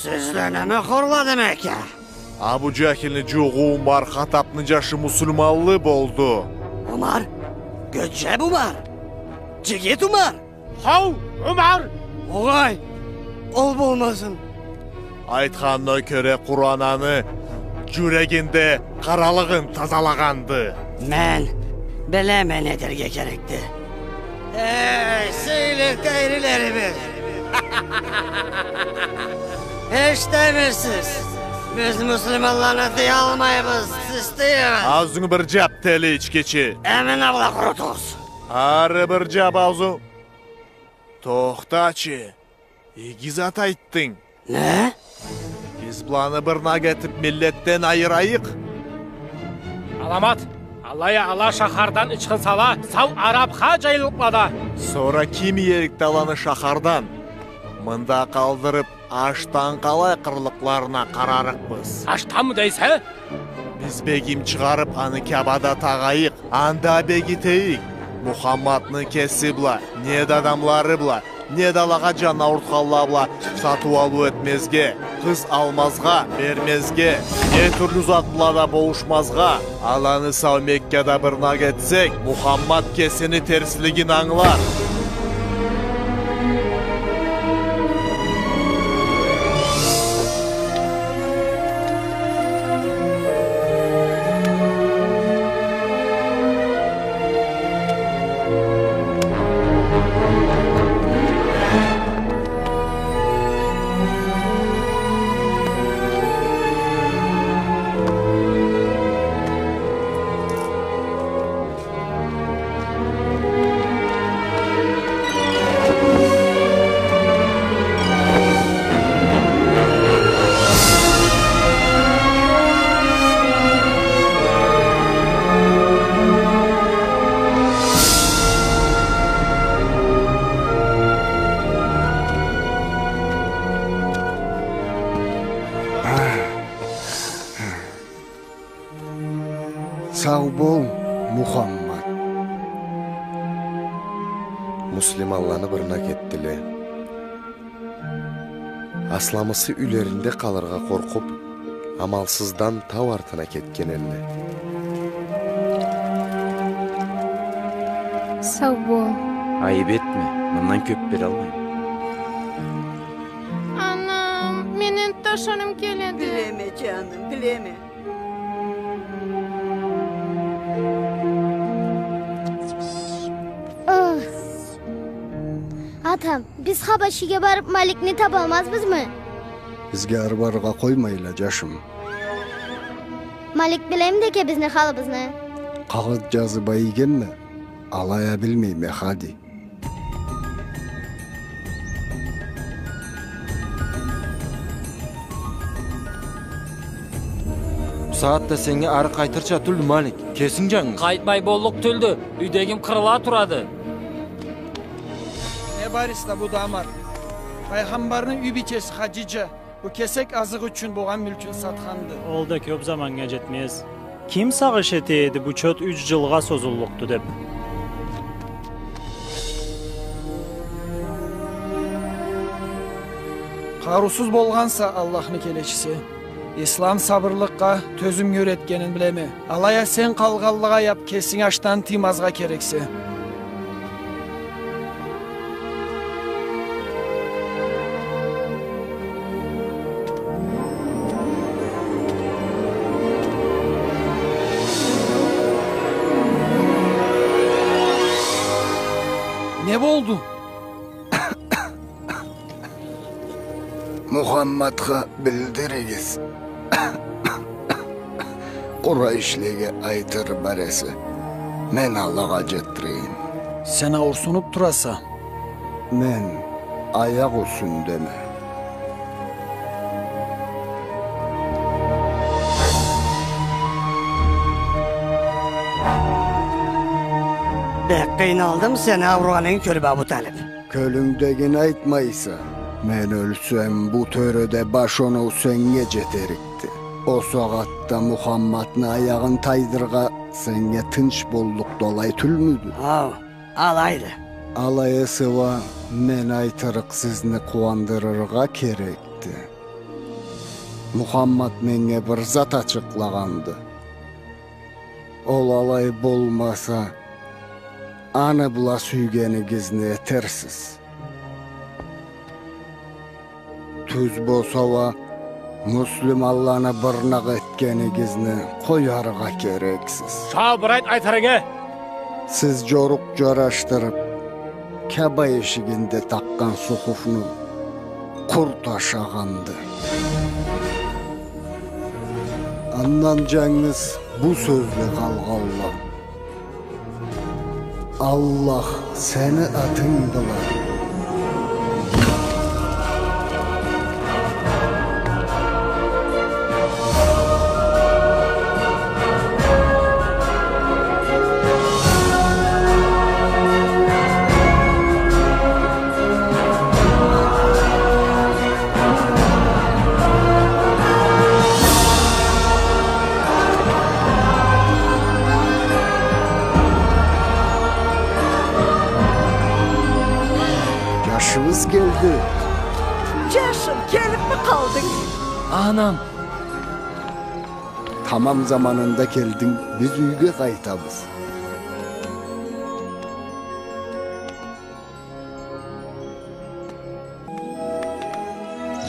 Сизлени ма хорладым экен. Абу Джахилни джууугъу Умар Хаттабны джашы муслиманлы болду. Умар? Гёчеб Умар? Джигит Умар? Хау, Умар! Огъай, ол болмасын. Айтханына кёре, Къуран аны джюрегинде къаралыгъын тазалагъанды. Мен билеме не этерге керекди. Эй, сыйлы тейрилерибиз! Эшитемисиз? Биз муслиманланы тыялмайбыз, сиз тыйыгъыз! Аузунгу бир джап, тели ичгичи! Эмин а былай къурутугъуз! Ары бир джап аузунг. Тохтачы, иги зат айтдынг. Не? Биз быланы бырнак этиб миллетден айырайыкъ. Аламат, алай а ала шахардан ычхынсала, сау арабха джайыллыкъла да. Сора ким иерикди аланы шахардан? Мында къалдырыб, ашдан къалай къырыллыкъларына къарарыкъбыз. Ашданмы дейсе? Биз бегим чыгъарыб, аны Кябада тагъайыкъ, анда бегитейик. Мухаммадны кеси бла, не да адамлары бла, не да алагъа джан аурутханла бла сатыу-алыу этмезге, къыз алмазгъа, бермезге, не тюрлю зат бла да болушмазгъа. Аланы сау Меккада бырнак этсек, Мухаммад кесини терслигин ангылар. Сау бол, Мухаммад. Муслиманланы бырнак этдиле. Асламысы юйлеринде къалыргъа къоркъуп, амалсыздан тау артына кетген элле. Сау бол. Айып этме, мындан кёп бералмайма. Анам, мен энтда ашарым келеди. Билеме, джаным, билеме. Атам, биз Хабашиге барып, Маликни табалмазбызмы? Бизге ары барыргъа къоймайла, джашым. Малик билемиди экен бизни халыбызны? Къагъыт джазыб ийгенме, алай а билмейме, хади. Бусагъатда сеннге ары къайтырча тюлдю, Малик. Кесинг джангыз. Къайтмай боллукъ тюлдю. Юйдегим къырыла турады. Не барыса да бу да Амар. Файгъамбарны юй бийчеси Хадиджа. Бу кесек азыкъ ючюн болгъан мюлкюн сатханды. Ол да кёб заманнга джетмез. Ким сагъыш эте эди, бу чот юч джылгъа созуллукъду деб? Къарыусуз болгъанса, Аллахны келечиси. Ислам сабырлыкъгъа, тёзюмге юретгенин билеме. Алай а сен къалгъанлыкъгъа яб, кесинг ачдан тыймазгъа керексе. Не болду? Мухаммадха билдиригиз. Къурайшлеге айтыр бар эсе, мен алагъа джетдирейим. Сен ауурсунуп тураса. Мен аякъ юсюндеме. Бек къыйналдым сени ауругъанынгы кёрюп, Абу Талип. Кёлюнгдегин айтмайса. Мен ёлсем, бу тёреде баш оноу сеннге джетерикди. Ол сагъатда Мухаммадны аягъын тайдырыргъа сеннге тынч боллукъду, алай тюлмюдю? Хау, алайды. Алай эсе уа, мен айтырыкъ сизни къууандырыргъа керекди. Мухаммад меннге бир зат ачыкълагъанды. Ол алай болмаса, аны бла сюйгенигизни этерсиз. Тюз болса уа, муслиманланы бырнакъ этгенигизни къояргъа керексиз. Сау бир айт айтырынгы! Сиз джорукъ джарашдырып, Каба эшигинде такъгъан сухуфну къурт ашагъанды. Андан джангыз бу сёзле къалгъанла. Аллах, сени атынг бла. Джашыбыз келди. Джашым, келипми къалдынг? Анам! Тамам заманында келдинг, биз юйге къайтабыз.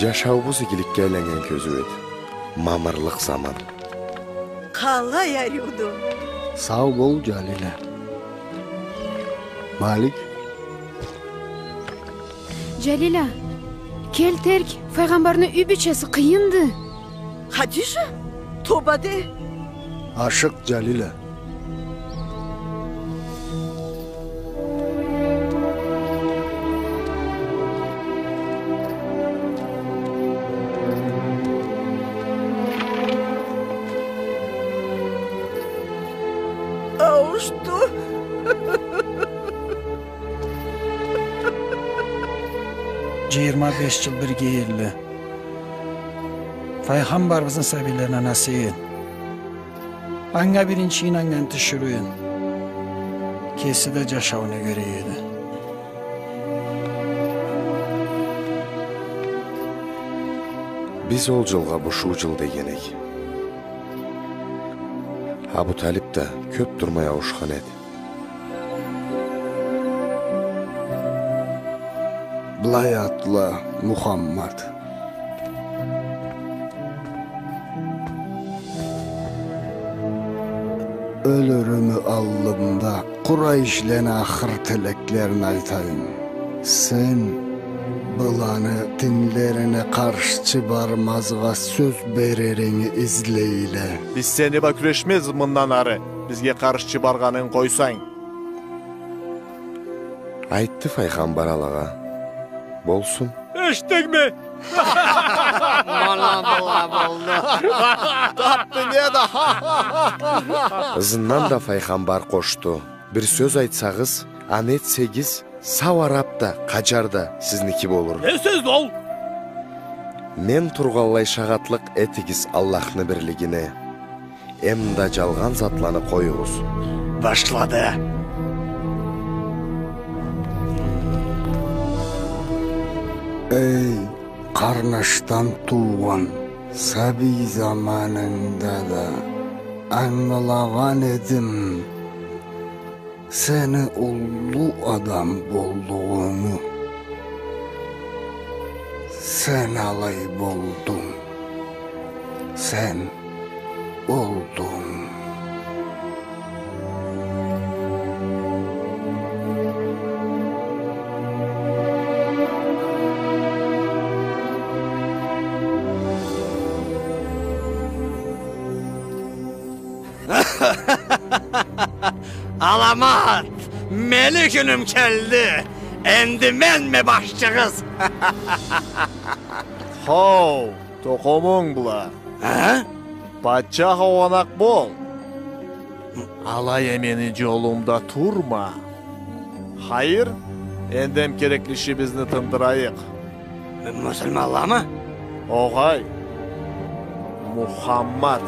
Джашауубуз игиликге айланнган кёзюу эди. Мамырлыкъ заман. Къалай ариуду! Сау бол, Джалила. Малик. Джалила, кел терк, файгъамбарны юй бийчеси къыйынды. Хадижа, тоба де. Ашыкъ, Джалила. Ауушду. Джыйырма беш джыл бирге эдиле. Файгъамбарыбызны сабийлерине насыйын. Анга биринчи ийнаннган тиширыуюн кеси да джашауну кёре эди. Биз ол джылгъа бушуу джыл деген эдик. Абу Талиб да кёб турмай ауушхан эди. Былай атла, Мухаммад. Ёлюрюмю аллымда Къурайшлени ахыр тилеклерин айтайым. Сен быланы динлерине къаршчы бармазгъа сёз береринги излейле. Биз сени бла кюрешмезбиз мындан ары, бизге къаршчы баргъанынг къойсанг. Айтды файгъамбар алагъа. Болсун. Эшитдингми? Мана была болду. Тапды не да. Ызындан да файгъамбар къошду. Бир сёз айтсагъыз, аны этсегиз, сау араб да, къаджар да сизники болур. Не сёздю ол? Мен тургъанлай шагъатлыкъ этигиз Аллахны бирлигине. Эм да джалгъан затланы къоюгъуз. Башлады. Эй, къарнашдан туугъан, сабий заманынгда да ангылагъан эдим сени уллу адам боллугъунгу. Сен алай болдунг. Сен олдунг. Аламат! Мени кюнюм келди! Энди менме башчыгъыз! Хоу, тукъумунг бла. А? Патчах огъанакъ бол. Алай а мени джолумда турма. Хайыр, энди эм керекли ишибизни тындырайыкъ. М-, муслиманламы? Огъай, Мухаммад.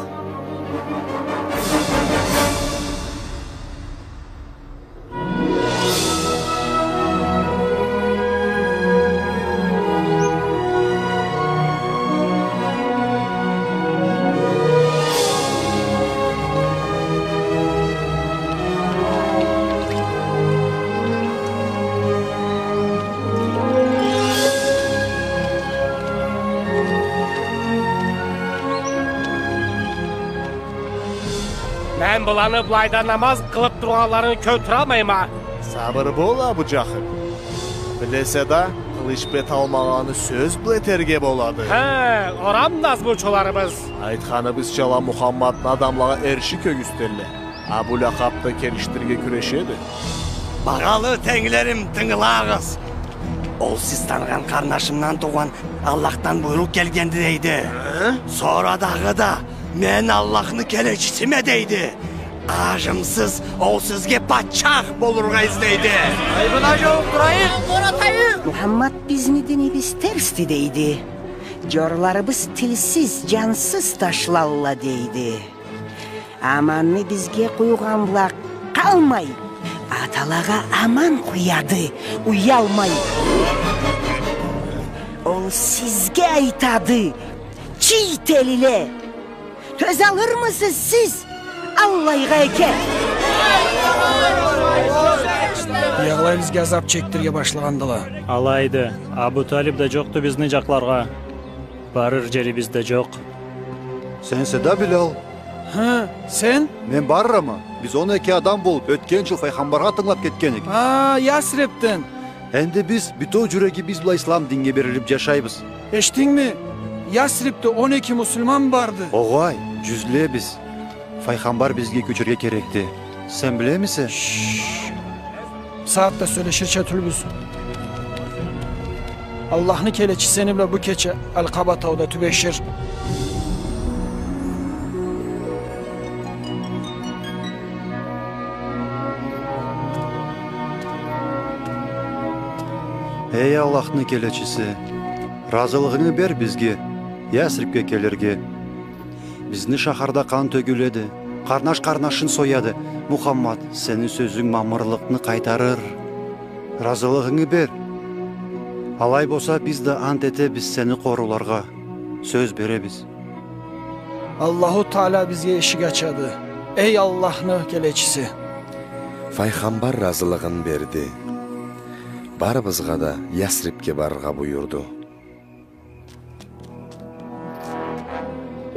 Мен быланы былайда намаз къылыб тургъанларын кёлтюралмайма. Сабыр бол, Абу Джахил. Билесе да, къылыч бла эталмагъанны сёз бла этерге болады. Хе, орам назмучуларыбыз. Айтханыбызча, ала Мухаммадны адамлагъа эрши кёргюзтелле. Абу Лахаб да келишдирирге кюрешеди. Багъалы тенглерим, тынгылагъыз. Ол сиз таныгъан къарнашымдан туугъан Аллахдан буйрукъ келгенди дейди. Хы? Сора дагъыда, мен Аллахны келечисиме дейди. Ажымсыз ол сизге патчах болургъа излейди. Айыбына джууукъ турайыкъ. Мухаммад бизни динибиз терсди дейди. Джорларыбыз тилсиз, джансыз ташлалла дейди. Аманны бизге къуйгъан бла къалмай, аталагъа аман къуяды, уялмай. Ол сизге айтады, чий телиле. Тёзалырмысыз сиз аллайгъа экен? Биягъылай бизге азаб чекдирирге башлагъандыла. Алайды, Абу Талиб да джокъду бизни джакъларгъа. Барыр джерибиз да джокъ. Сенсе да, Билал? Хы, сен? Мен барырма. Биз он эки адам болуб, ётген джыл файгъамбаргъа тынгылаб кетген эдик. А, Ясрибден. Энди биз бютеу джюрегибиз бла ислам диннге берилиб джашайбыз. Эшитдингми? Ясрибде он эки муслиман барды. Огъай, джюзлебиз. Файгъамбар бизге кёчерге керекди. Сен билемисе? Шш. Сагъатда сёлеширча тюлбюз. Аллахны келечиси сени бла бу кече Алкъаба тауда тюбешир. Эй Аллахны келечиси, разылыгъынгы бер бизге Ясрибге келирге. Бизни шахарда къан тёгюледи, Къарнаш къарнашын сояды. Мухаммад, сени сёзюнг мамырлыкъны къайтарыр. Разылыгъынгы бер. Алай болса, биз да ант этебиз сени къорууларгъа. Сёз беребиз. Аллаху Тааля бизге эшик ачады. Эй Аллахны келечиси! Файгъамбар разылыгъын берди. Барыбызгъа да Ясрибге барыргъа буюрду.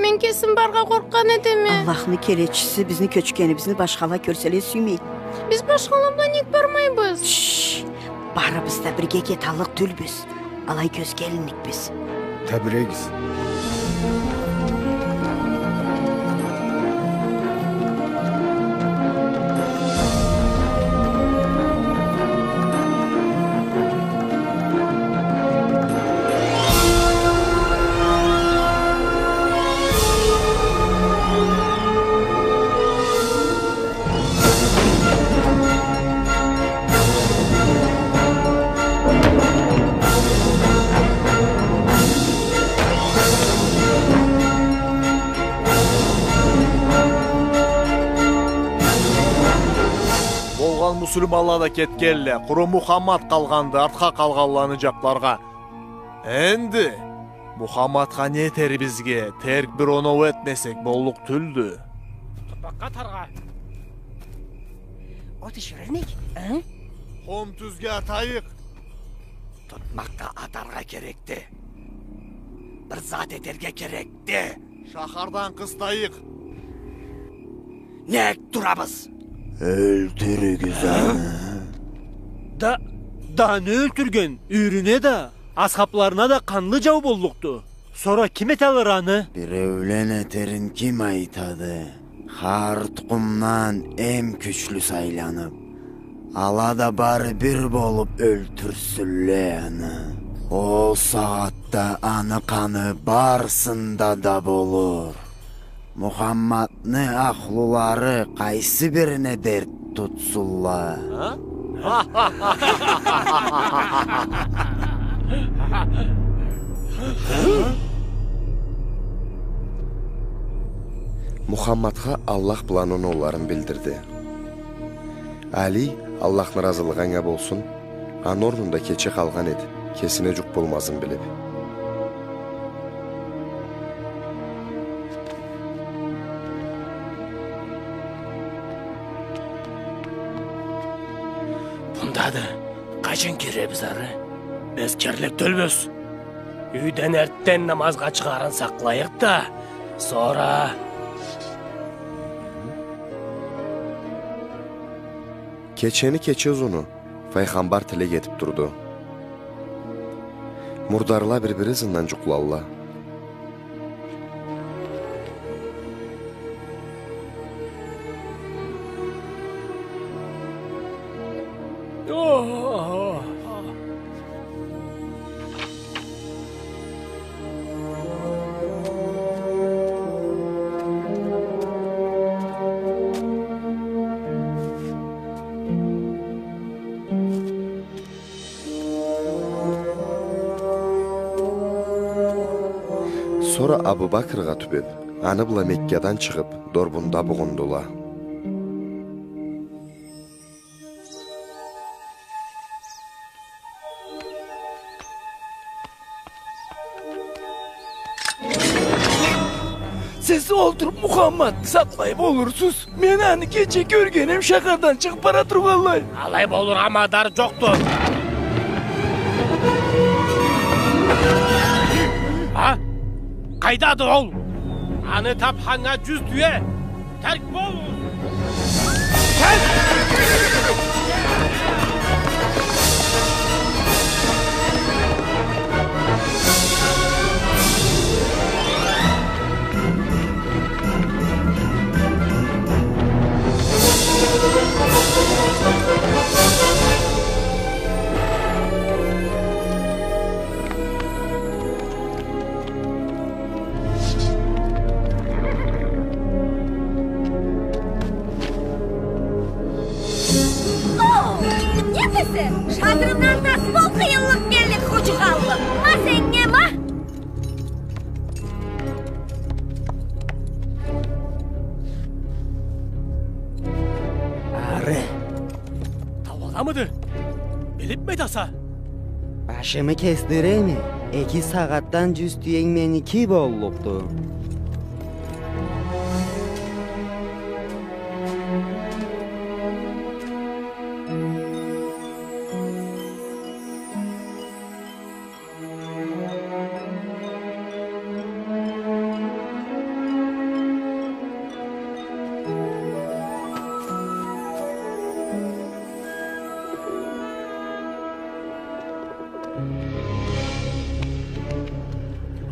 Мен кесим барыргъа къоркъгъан этеме. Аллахны келечиси, бизни кёчгенибизни башхала кёрселе сюймейди. Биз башхала бла нек бармайбыз? Шш! Барыбыз да бирге кеталлыкъ тюлбюз. Алай кёзге илинникбиз. Тебирегиз. Болгъан муслиманла да кетгенле, къуру Мухаммад къалгъанды, артха къалгъанланы джакъларгъа. Энди Мухаммадха не этерибизге терк бир оноу этмесек боллукъ тюлдю. Тутмакъгъа атаргъа. От иширирмик, а? Къум тюзге атайыкъ. Тутмакъгъа атаргъа керекди. Бир зат этерге керекди. Шахардан къыстайыкъ. Нек турабыз? Ёлтюрюгюз аны. Да, да аны ёлтюрген, юйюрюне да, асхабларына да къанлы джау боллукъду. Сора ким эталыр аны? Биреулен этерин ким айтады? Хар тукъумдан эм кючлю сайланыб, ала да бары бир болуб ёлтюрсюнле аны. Ол сагъатда аны къаны барысында да болур. Мухаммадны ахлулары къайсы бирине дерт тутсунла? Мухаммадха Аллах бла аны оноуларын билдирди. Али, Аллахны разылыгъы анга болсун, аны орнунда кече къалгъан эди, кесине джукъ болмазын билиб. Мындады, къачан киребиз ары? Биз кирлик тюлбюз. Юйден эртден намазгъа чыгъарын сакълайыкъ да, сора. Кечени кече узуну Файгъамбар тилек этиб турду. Мурдарла бир-бири ызындан джукълалла. Сора Абу Бакргъа тюбеб, аны бла Меккадан чыгъыб, дорбунда бугъундула. Сиз олтуруб Мухаммадны сакълай болурсуз. Мен аны кече кёргенем, шахардан чыгъыб бара тургъанлай. Алай болургъа мадар джокъду. А? Къайдады ол? Аны табханнга джюз тюе. Терк бол! Башымы кесдиреме, эки сагъатдан джюз тюенг меники боллукъду.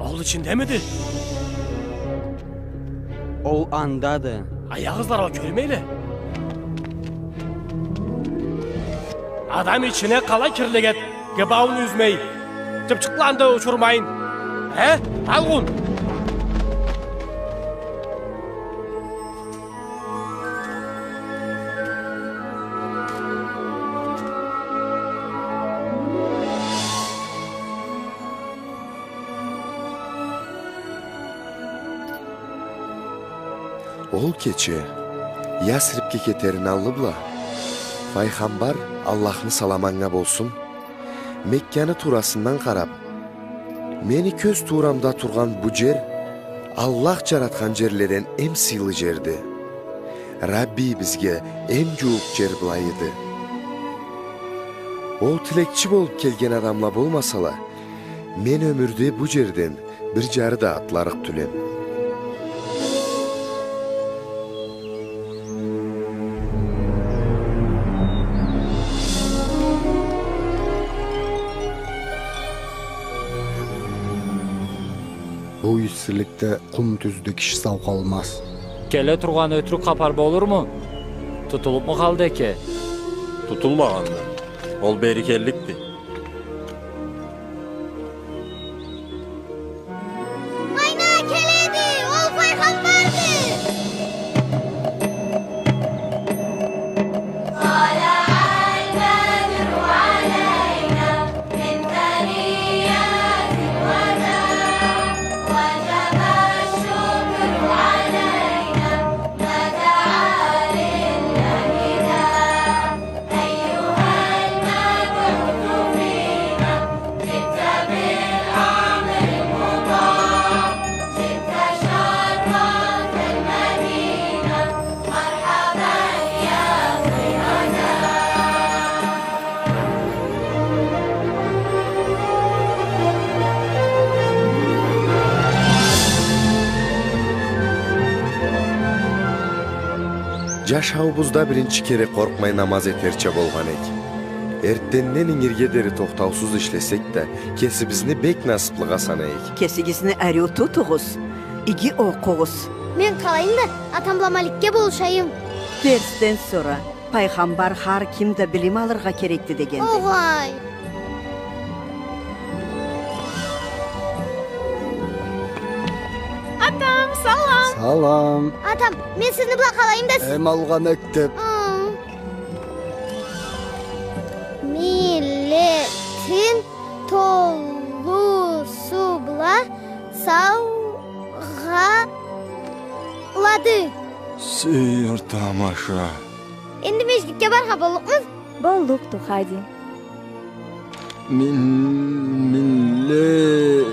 Ол ичиндемиди? Ол андады. Аякъ ызлары кёрмейле. Адам ичине къалай кирлик эт, гыбауун юзмей, чыпчыкъланы да учурмайын. Э, алгъын! Ол кече Ясрибге кетерин аллы бла, Файгъамбар, Аллахны саламы анга болсун, Мекканы туурасындан къараб: «Мени кёз туурамда тургъан бу джер Аллах джаратхан джерледен эм сыйлы джерди. Раббийибизге эм джууукъ джер былайыды. Ол тилекчи болуб келген адамла болмасала, мен ёмюрде бу джерден бир джары да атларыкъ тюлем». Бу иссиликде къум тюзде киши сау къалмаз. Келе тургъан ётюрюк хапар болурму? Тутулубму къалды эке? Тутулмагъанды. Ол бери келликди. Майна келеди, ол файгъамбарды! Джашауубузда биринчи кере къоркъмай намаз этерча болгъан эк. Эртденден ингирге дери тохтаусуз ишлесек да, кесибизни бек насыблыгъа санай эк. Кесигизни ариу тутугъуз, иги окъугъуз. Мен къалайым да, атам бла Маликге болушайым. Дерсден сора Пайгъамбар хар ким да билим алыргъа керекди дегенди. Огъай! Атам, салам! Салам! Атам, мен сизни бла къалайым да сиз... Эм алгъа мектеб. Ы. Миллетин толусу бла саугъалады. Сейир тамаша. Энди межгитге барыргъа боллукъмуз? Боллукъду, хайди. Мин-, милле-,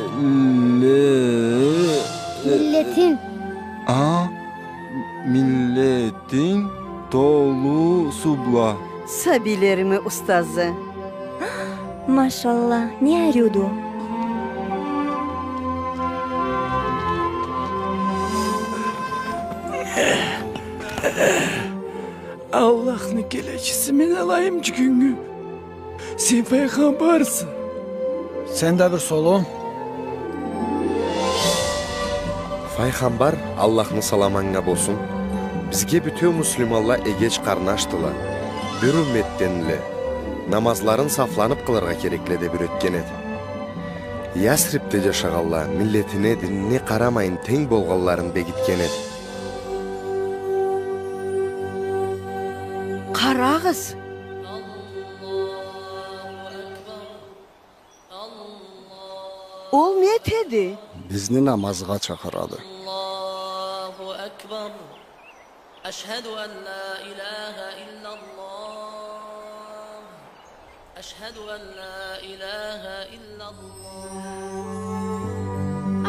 ле-, миллетин. А? Миллетин толусу бла. Сабийлерими устазы. Машалла, не ариуду. Аллахны келечиси, мен алайым джюгюнгю. Сен файгъамбарса. Сен да бир солу. Файгъамбар, Аллахны саламы анга болсун, бизге бютеу муслиманла эгеч къарнашдыла, бир умметденле, намазларын сафланыб къылыргъа керекле деб юретген эди. Ясрибде джашагъанла миллетине, динине къарамайын тенг болгъанларын бегитген эди. Къарагъыз! Ол не этеди? Бизни намазгъа чакъырады. أشهد أن لا إله إلا الله.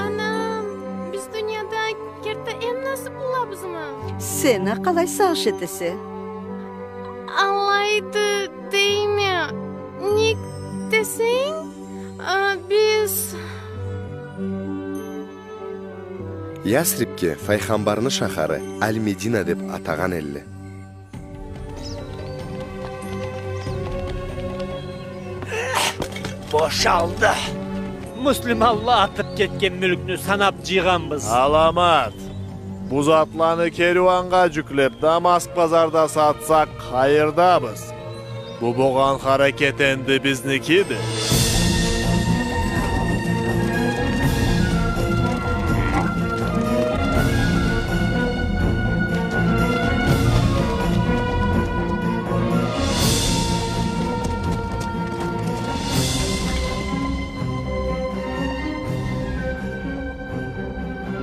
Анам, биз дунияда керти эм насыплылабызмы? Сен а къалай сагъыш этесе? Алайды дейме. Нек десенг, а, биз Ясрибге файгъамбарны шахары Аль-Медина деб атагъан элле. Бошалды. Муслиманла атыб кетген мюлкню санаб джыйгъанбыз. Аламат. Бу затланы кериуаннга джюклеб, Дамаск базарда сатсакъ, хайырдабыз. Бу болгъан харакет энди бизникиди.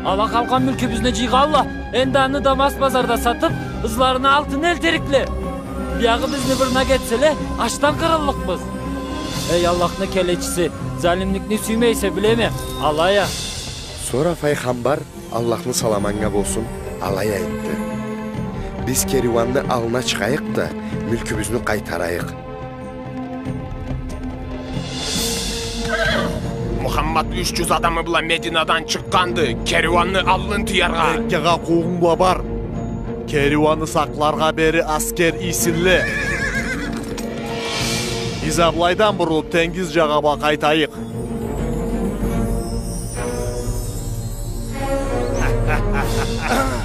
Ала къалгъан мюлкюбюзню джыйгъанла. Энди аны Дамаск базарда сатыб, ызларына алтын элтерикле. Биягъы бизни бырнак этселе, ачдан къырыллыкъбыз. Эй, Аллахны келечиси, залимликни сюймейсе, билеме, алай а. Сора файгъамбар, Аллахны саламы анга болсун, алай айтды: Биз кериуанны аллына чыгъайыкъ да, мюлкюбюзню къайтарайыкъ. Мухаммад юч джюз адамы бла Мединадан чыкъгъанды, кериуанны аллын тыяргъа. Меккагъа къуугъунг бла бар. Кериуанны сакъларгъа бери аскер ийсинле. Биз а былайдан бурулуб, тенгиз джагъа бла къайтайыкъ.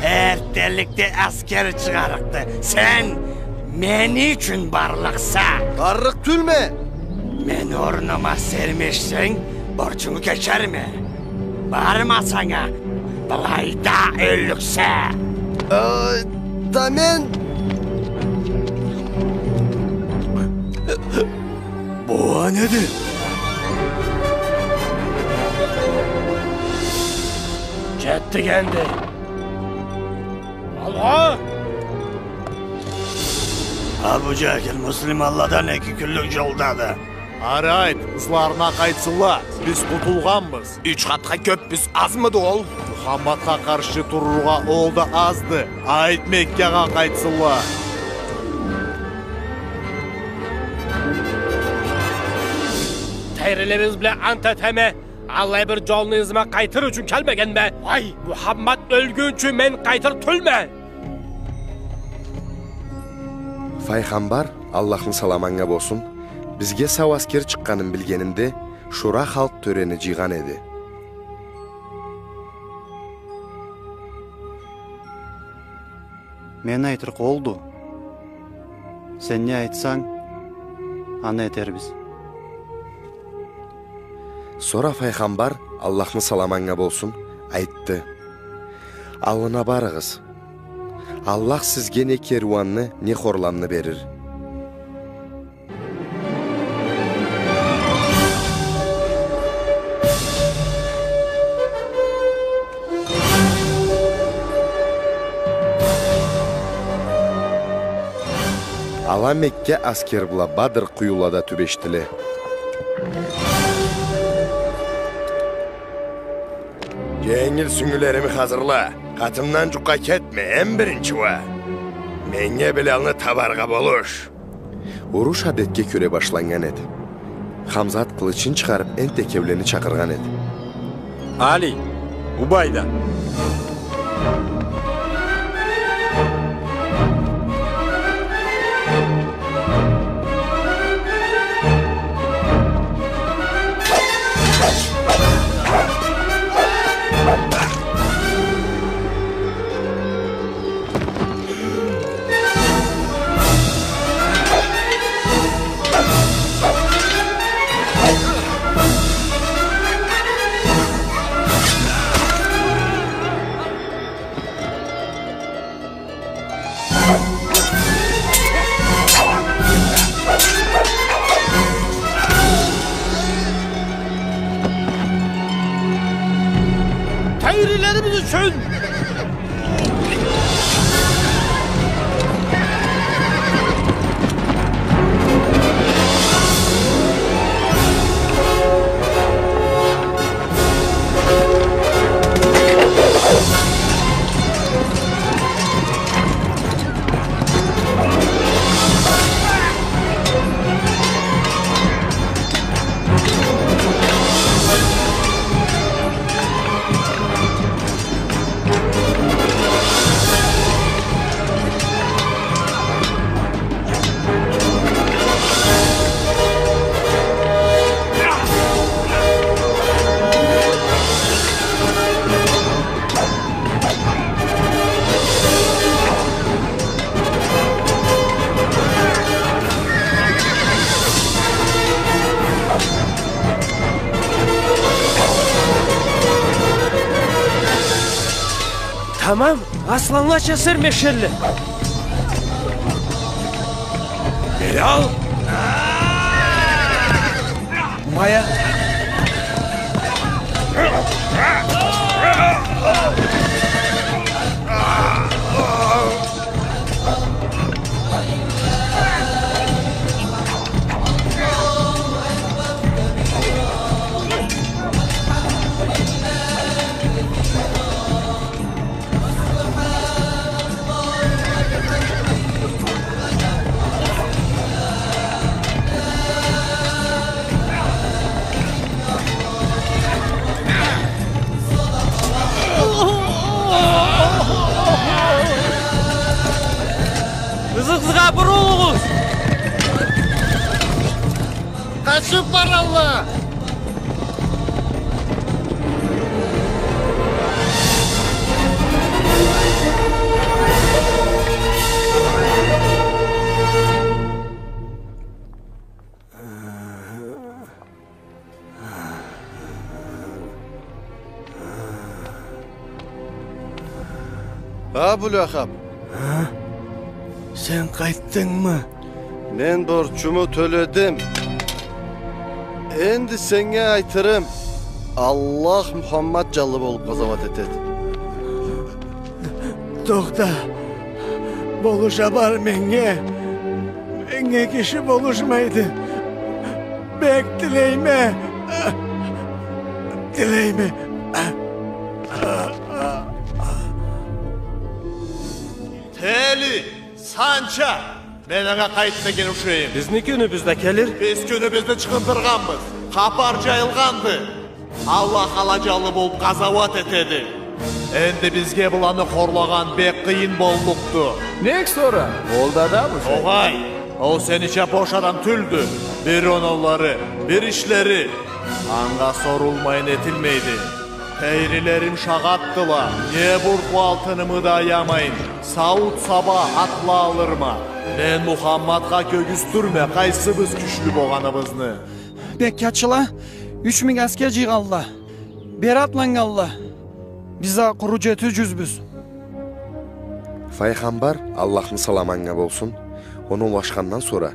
Эртденликде аскер чыгъарыкъды. Сен мени ючюн барлыкъса. Барлыкъ тюлме. Мени орнума сермешсенг, борчунгу кечерме. Бармасанг а, былайда ёллюксе. Э, да мен... Бу а неди? Джетдик энди. Алгъа! Абу Джахил муслиманладан эки кюнлюк джолдады. Ары айт, ызларына къайтсынла, биз къутулгъанбыз. Юч къатха кёббюз, азмыды ол? Мухаммадха къаршы турургъа ол да азды. Айт, Меккагъа къайтсынла. Тейрилерибиз бла ант этеме, аллай бир джолну ызыма къайтыр ючюн келмегенме. Ай, Мухаммад ёлгюнчю мен къайтыр тюлме. Файгъамбар, Аллахны саламы анга болсун, бизге сау аскер чыкъгъанын билгенинде, Шура халкъ тёрени джыйгъан эди. Мен айтырыкъ олду. Сен не айтсанг, аны этербиз. Сора файгъамбар, Аллахны саламы анга болсун, айтды: Аллына барыгъыз. Аллах сизге не керуанны, не хорламны берир. Ала Мекка аскер бла Бадр къуюлада тюбешдиле. Дженгил сюнгюлерими хазырла, къатымдан джукъгъа кетме, эм биринчи уа меннге Билалны табаргъа болуш. Уруш адетге кёре башланнган эди. Хамзат къылычын чыгъарыб, энтда экеулени чакъыргъан эди. Али, Убайда. Тейрилерибиз ючюн! Тамам, асланлача сермешелле. Бери ал. Мая. Ызыгъызгъа бурулугъуз! Къачып баралла! Абу Лахаб! А? Сен къайтдынгмы? Мен борчуму тёледим. Энди сеннге айтырым, Аллах Мухаммад джанлы болуп къазауат этеди. Тохта, болуша бар меннге. Меннге киши болушмайды. Бек тилейме. Тилейме. Тели, Санча, мен анга къайтма келушейим. Бизни кюнюбюз да келир. Биз кюнюбюзню чыгъындыргъанбыз. Хапар джайылгъанды. Аллах ала джанлы болуп къазауат этеди. Энди бизге быланы хорлагъан бек къыйын боллукъду. Нек сора? Ол да адаммы? Огъай, ол сенича бош адам тюлдю. Бир оноулары, бир ишлери. Анга сорулмайын этилмейди. Тейрилерим шагъатдыла. Не буртлу алтынымы да аямайын, сауут-саба атла алырма. Мен Мухаммадха кёргюзтюрме, къайсыбыз кючлю болгъаныбызны. Меккачыла юч минг аскер джыйгъанла. Бери атланнганла. Биз а къуру джети джюзбюз. Файгъамбар, Аллахны саламы анга болсун, оноулашхандан сора,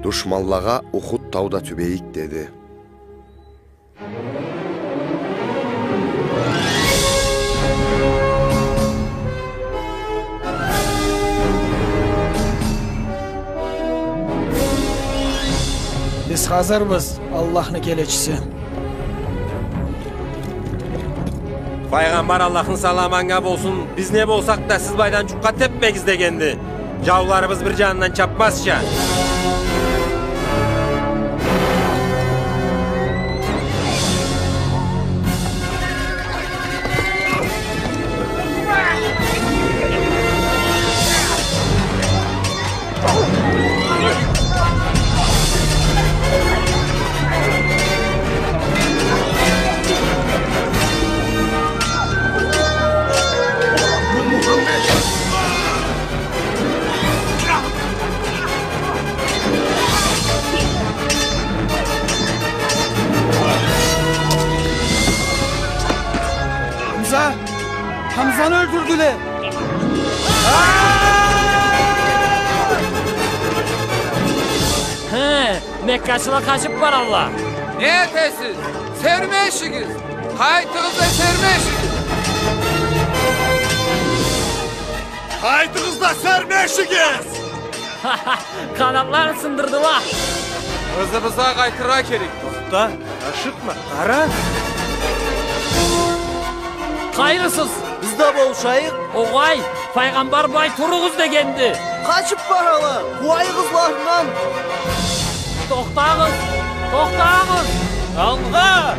душманлагъа Ухуд тауда тюбейик, деди. Биз хазырбыз, Аллахны келечиси. Файгъамбар, Аллахны саламы анга болсун, биз не болсакъ да, сиз былайдан джукъгъа тепмегиз дегенди. Джауларыбыз бир джанындан чапмазча. Хамза! Хамзаны ёлтюрдюле! Хы, меккачыла къачып баралла. Не этесиз? Сермешигиз! Къайтыгъыз да сермешигиз! Къайтыгъыз да сермешигиз! Къанатларын сындырдыла. Ызыбызгъа къайтыргъа керек. Тохта, ашыкъма, къара. Къайрысыз? Биз да болушайыкъ. Огъай, файгъамбар былай туругъуз дегенди. Къачып барала, къууайыкъ ызларындан. Тохтагъыз! Тохтагъыз! Алгъа!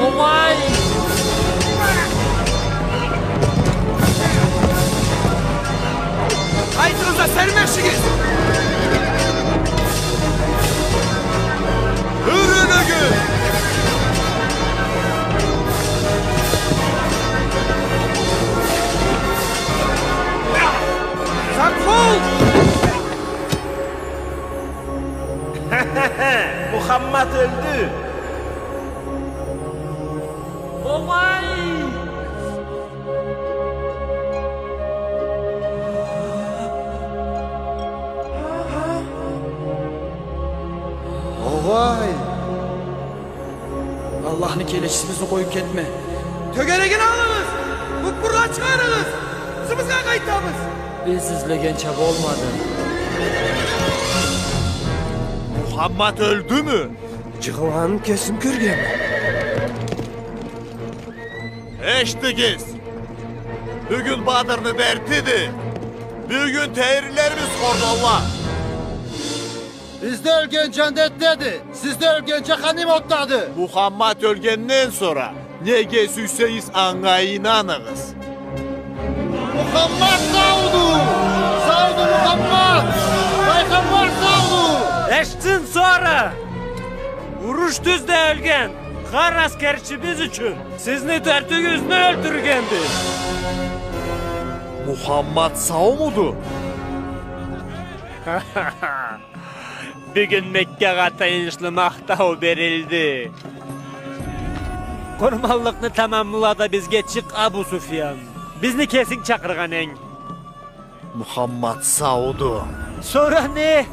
Огъай! Къайтыгъыз да сермешигиз! Огъай! Огъай! Аллахны келечиси, бизни къоюб кетме. Тёгерегин алыгъыз! Къуп-къуру чыгъарыгъыз! Ызыбызгъа къайтабыз! Биз излегенча болмады. Мухаммад ёлдюмю? Джыгъылгъанын кесим кёргенме. Эшитигиз! Бюгюн Бадрны дертиди. Бюгюн тейрилерибиз хорладыла. Бизде ёлген джаннетдеди, сизде ёлген джаханим отдады. Мухаммад ёлгенден сора, неге сюйсегиз, анга ийнаныгъыз. Мухаммад сауду! Сауду Мухаммад! Пайгъамбар сауду! Эшитсин сора! Уруш тюзде ёлген хар аскерчибиз ючюн сизни тёртюгюзню ёлтюргенди. Мухаммад саумуду? Бюгюн Меккагъа тыйыншлы махтау берилди. Къурманлыкъны тамамла да бизге чыкъ, Абу Суфьян. Бизни кесинг чакъыргъан энг. Мухаммад сауду. Сора не?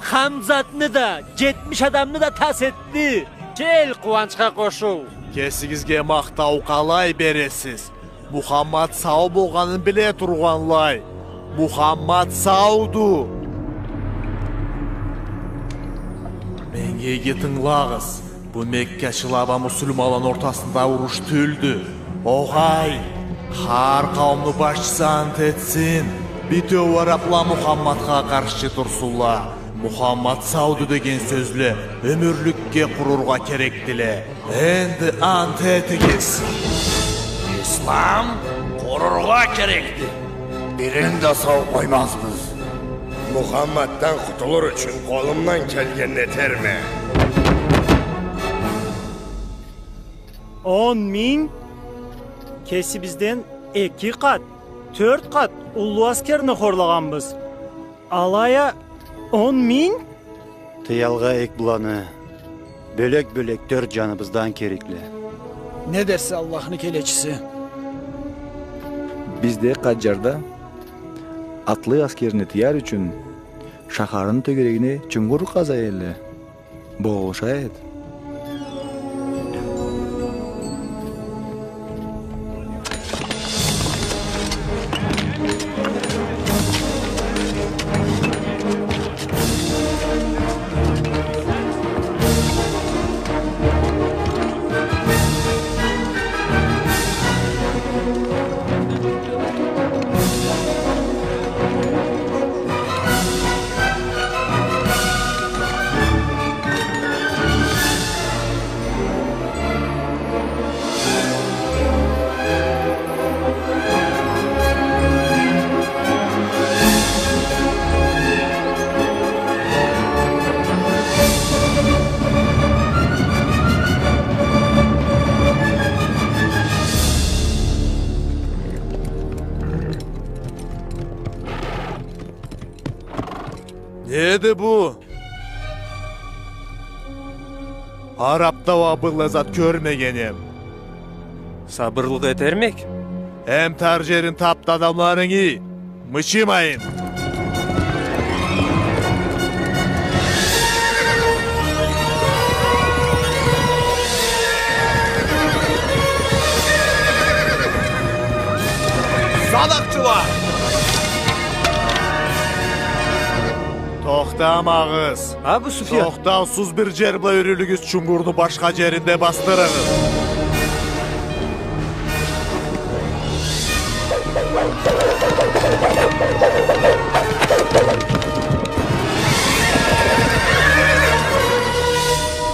Хамзатны да, джетмиш адамны да тас этди. Кел, къууанчха къошул. Кесигизге махтау къалай бересиз? Мухаммад сау болгъанын биле тургъанлай. Мухаммад сауду. Меннге иги тынгылагъыз. Бу меккачыла бла муслиманланы ортасында уруш тюлдю. Огъай, хар къауумну башчысы ант этсин, битеу арабла Мухаммадха къаршчы турсунла. Мухаммад сауду деген сёзле ёмюрлюкге къурургъа керекдиле. Энди ант этигиз. Ислам къурургъа керекди. Бирин да сау къоймазбыз. Мухаммаддан къутулур ючюн къолумдан келгенни этерме. Он минг? Кесибизден эки къат, тёрт къат уллу аскерни хорлагъанбыз. Алай а он минг? Тыялгъа эк быланы. Бёлек-бёлек тёрт джаныбыздан керекле. Не дерсе, Аллахны келечиси? Бизде Къаджарда атлы аскерни тыяр ючюн шахарны тёгерегине чунгур къаза элле. Болуша эди. Неди бу? Арабда уа быллай зат кёрмегенем. Сабырлыкъ этермек. Эм тар джерин таб да адамларынгы, мычымайын. Садакъчыла! Тохтамагъыз! Абу Суфьян! Тохтаусуз бир джер бла юрюлюгюз, чунгурну башха джеринде басдырыгъыз.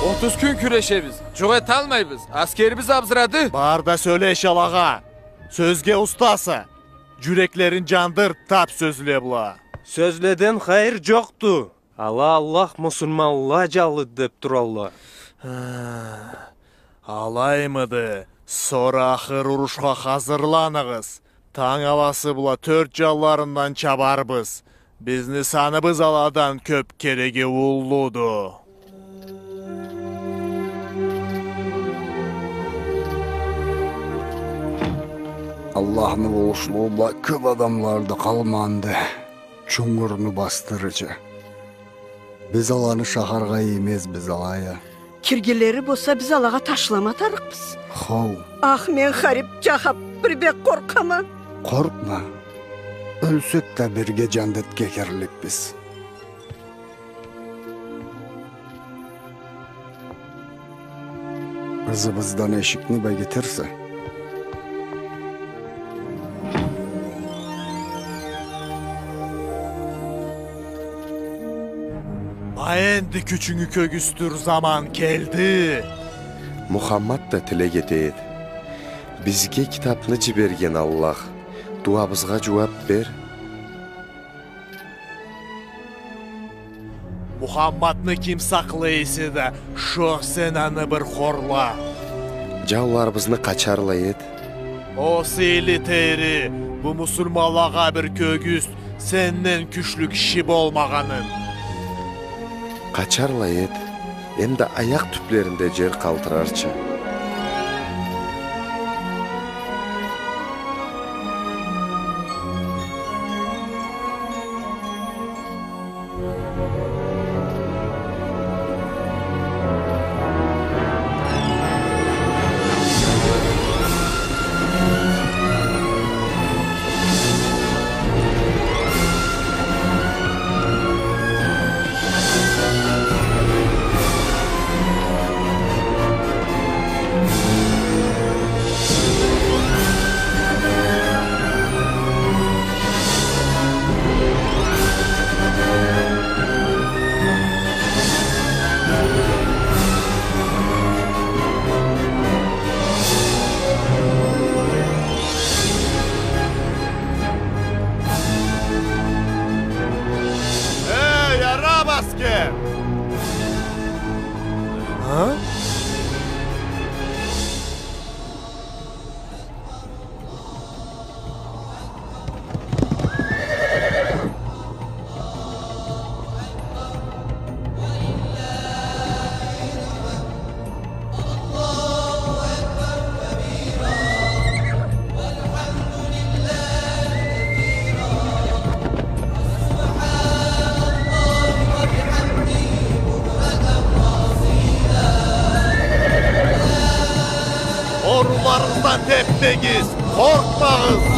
Отуз кюн кюрешебиз. Джукъ эталмайбыз. Аскерибиз абзырады. Бар да сёлеш алагъа. Сёзге устаса. Джюреклерин джандыр таб сёзле бла. Сёзледен хайыр джокъду. Ала Аллах муслиманла джанлыды деб туралла. Алаймыды? Сора ахыр урушха хазырланыгъыз. Танг аласы бла тёрт джанларындан чабарбыз. Бизни саныбыз аладан кёб кереге уллуду. Аллахны болушлугъу бла кёп адамлары да къалманды, чунгурну басдырырча. Биз аланы шахаргъа иймезбиз алай а. Киргенлери болса, биз алагъа ташлама тарыкъбыз. Хоу. Ах, мен харип, джахап, бир бек къоркъама. Къоркъма. Ёлсек да, бирге джандетге кирликбиз. Ызыбыздан эшикни бегитерсе. Ма энди кючюнгю кёргюзтюр заман келди. Мухаммад да тилек эте эди. Бизге китапны джиберген Аллах, дуабызгъа джууап бер. Мухаммадны ким сакълай эсе да, шо сен аны бир хорла. Джауларыбызны къачарла эт. О сыйлы Тейри, бу муслиманлагъа бир кёргюзт, сенден кючлю киши болмагъанын. Къачарла эт, эмда аякъ тюплеринде джер къалтырарча. Эй, араб аскер! А? Орунларыгъыздан тепмегиз, къоркъмагъыз!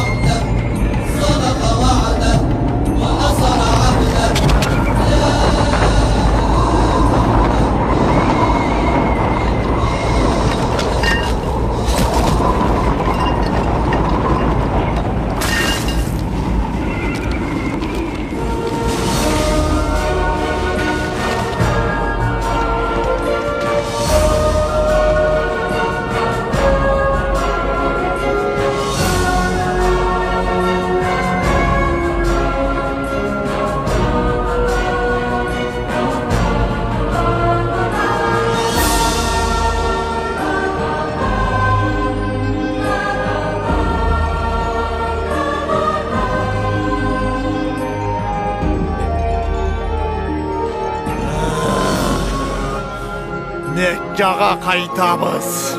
Меккагъа къайтабыз.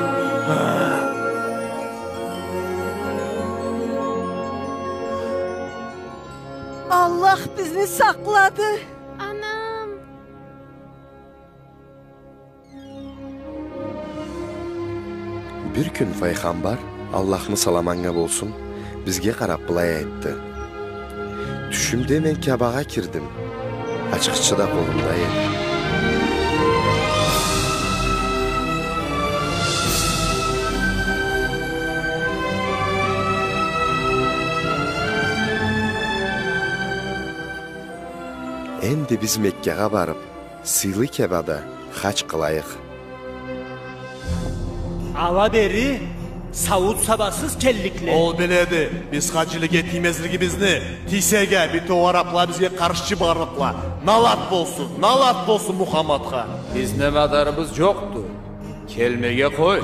Аллах бизни сакълады. Анам. Бир кюн файгъамбар, Аллахны саламы анга болсун, бизге къарап былай айтды: «Тюшюмде мен Каабагъа кирдим. Ачхычы да къолумда эди». Энди биз Меккагъа барып, сыйлы Каабада хадж къылайыкъ. Ала бери сауут-сабасыз келликле. Ол биледи биз хаджилиге тиймезлигибизни. Тийсек а, бютеу арапла бизге къаршчы барлыкъла. Налат болсун, налат болсун Мухаммадха. Бизни мадарыбыз джокъду. Келмеге къой.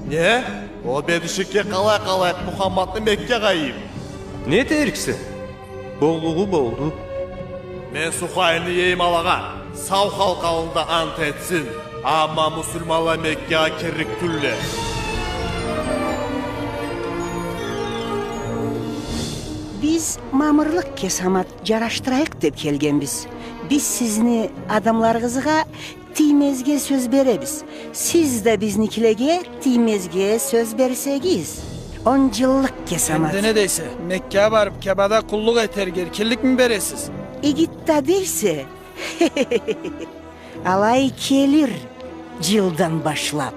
Не? Ол бедишикге къалай къалайыкъ Мухаммадны Меккагъа ийип? Не этериксе? Боллугъу болду. Мен Сухайлны ийейим алагъа, сау халкъ аллында ант этсин, амма муслиманла Меккагъа кирлик тюлле. Биз мамырлыкъ кесамат джарашдырайыкъ деб келгенбиз. Биз сизни адамларыгъызгъа тиймезге сёз беребиз. Сиз да бизникилеге тиймезге сёз берсегиз. Он джыллыкъ кесамат. Энди не дейсе? Меккагъа барыб, Каабада къуллукъ этерге эркинликми бересиз? Игит да дейсе? Алай келир джылдан башлаб.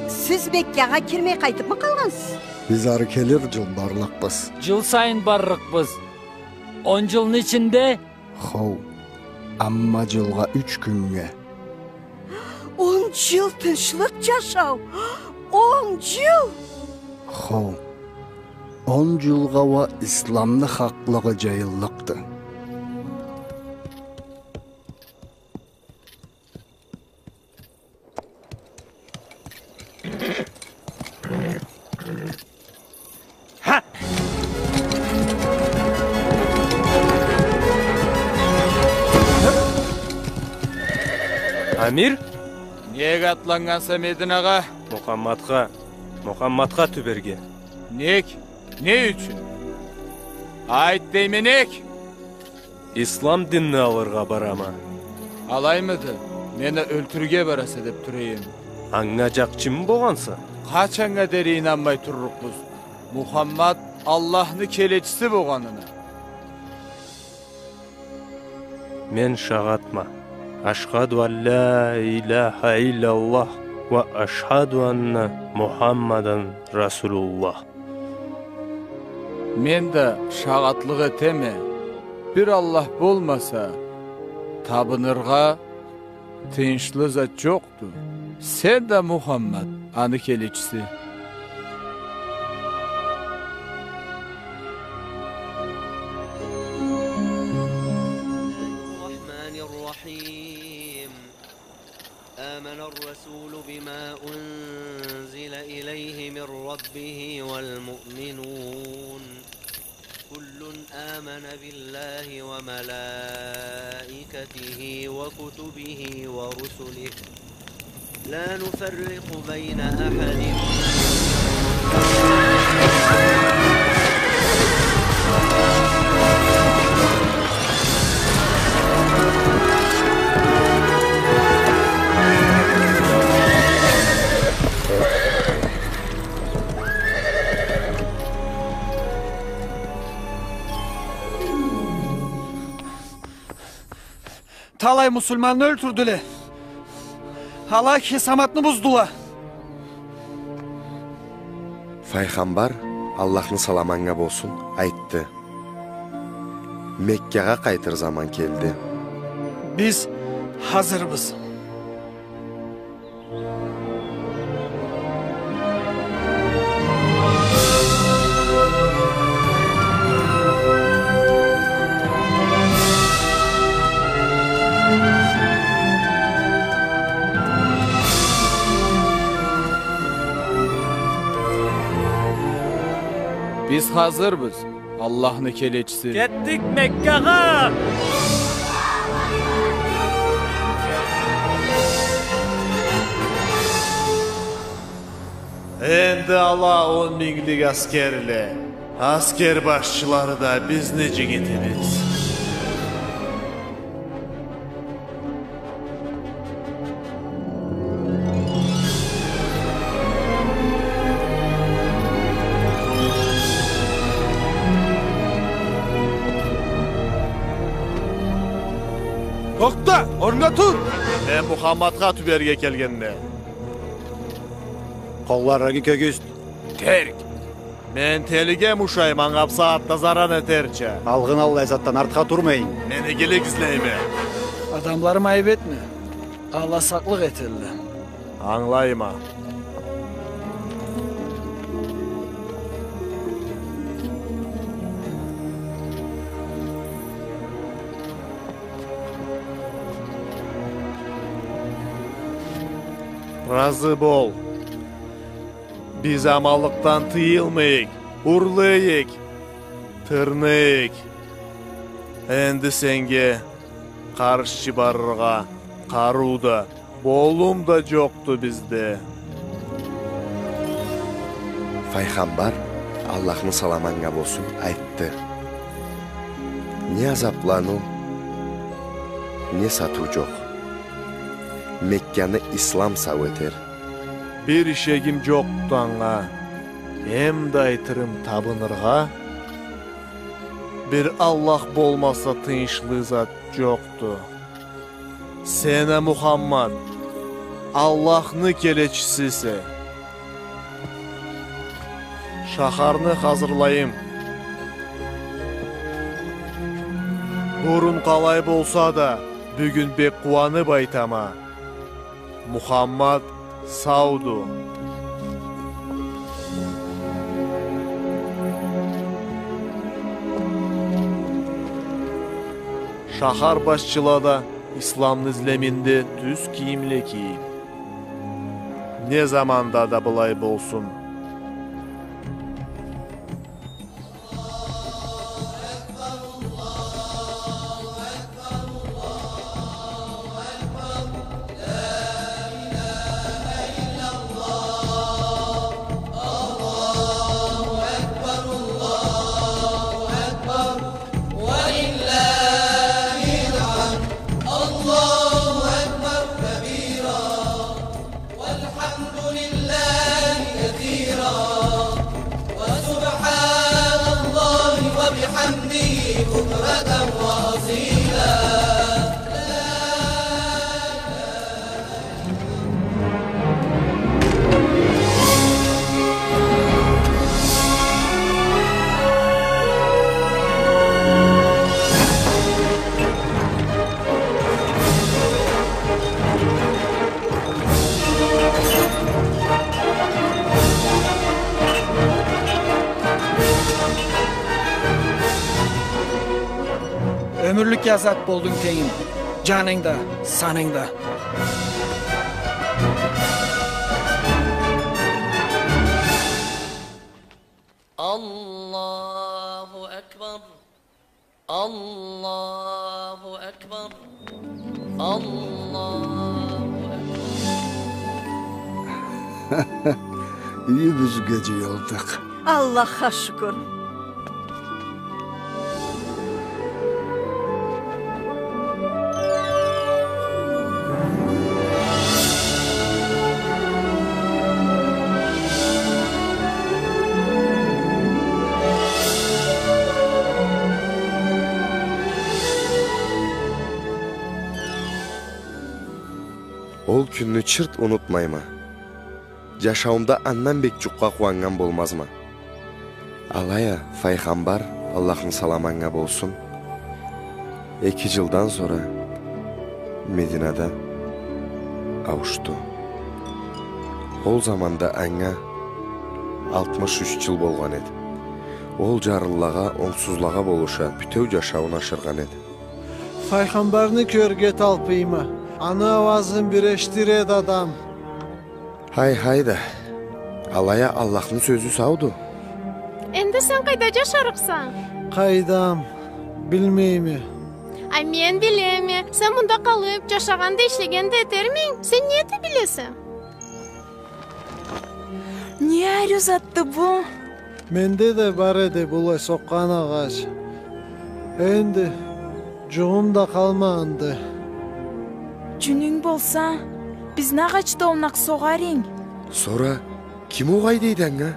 Сиз Меккагъа кирмей къайтыбмы къалгъансыз? Биз ары келир джыл барлыкъбыз. Джыл сайын барлыкъбыз. Он джылны ичинде? Хоу, амма джылгъа юч кюннге. Он джыл тынчлыкъ джашау. Он джыл! Хоу, он джылгъа уа исламны хакълыгъы джайыллыкъды. Ха! Амир? Нек атланнганса Мединагъа? Мухаммадха, Мухаммадха тюберге. Нек? Не ючюн? Айт дейме, нек? Ислам динни алыргъа барама. Алаймыды? Мени ёлтюрюрге бараса деб тура эдим. Анга джакъчымы богъанса? Къачаннга дери ийнанмай турлукъбуз Мухаммад Аллахны келечиси богъанына? Мен шагъатма. Ашхаду ан ля иляха илляллах уа ашхаду анна Мухаммадан Расулуллах. Мен да шагъатлыкъ этеме, бир Аллах болмаса, табыныргъа тыйыншлы зат джокъду. Сен да, Мухаммад, аны келечиси. الرحمن الرحيم. آمن الرسول بما أنزل إليه من ربه والمؤمنون. كل آمن بالله وملائكته وكتبه ورسله لا نفرق بين أحد. Талай муслиманны ёлтюрдюле. Ала кесаматны буздула. Файгъамбар, Аллахны саламы анга болсун, айтды: Меккагъа къайтыр заман келди. Биз хазырбыз. Биз хазырбыз, Аллахны келечиси. Кетдик Меккагъа! Энди ала он минглик аскерле, аскер башчылары да бизни джигитибиз. Тохта! Орнунга тур! Мен Мухаммадха тюберге келгенме. Къолларынгы кёгюзт. Терк! Мен телиге мушай, манга бусагъатда заран этерча. Алгъын аллай затдан артха турмайын. Мен игилик излейме. Адамларыма айып этме. Ала сакълыкъ этелле. Ангылайма. Разы бол. Биз аманлыкъдан тыйылмайыкъ, урлайыкъ, тырнайыкъ. Энди сеннге къарш джиберирге къарыу да, болум да джокъду бизде. Файгъамбар, Аллахны саламы анга болсун, айтды: «Не азапланыу, не сатыу джокъ. Мекканы ислам сау этер». Бир ишегим джокъду анга, эм да айтырым, табыныргъа бир Аллах болмаса тыйыншлы зат джокъду. Сен а, Мухаммад, Аллахны келечисисе. Шахарны хазырлайым. Бурун къалай болса да, бюгюн бек къууанып айтама: Мухаммад сауду. Шахар башчыла да исламны излеминде тюз кийимле кийип. Не заманда да былай болсун. والحمد لله كثيرا، وسبحان الله وبحمده بكرة وأصيلا. Ёмюрлюкге азат болдунг, тенгим, джанынг да, санынг да. الله أكبر. الله أكبر. الله أكبر. Юйюбюзге джыйылдыкъ. Аллахха шукур. Ол кюнню чырт унутмайма. Джашауумда андан бек джукъгъа къууаннган болмазма. Алай а Файгъамбар, Аллахны саламы анга болсун, эки джылдан сора Мединада ауушду. Ол заманда анга алтмыш юч джыл болгъан эди. Ол джарлылагъа, онгсузлагъа болуша, бютеу джашауун ашыргъан эди. Файгъамбарны кёрюрге талпыйма. Аны ауазын бир эшитир эди адам. Хай, хай да. Алай а Аллахны сёзю сауду. Энди сен къайда джашарыкъса? Къайдам, билмейме. А мен билеме. Сен мында къалып, джашагъан да, ишлеген да этерме. Сен не эте билесе? Не ариу затды бу? Менде да бар эди былай сокъгъан агъач. Энди джугъум да къалмагъанды. Джюнюнг болса, бизни агъачда олнакъ согъар эдинг. Сора ким огъай дейди анга?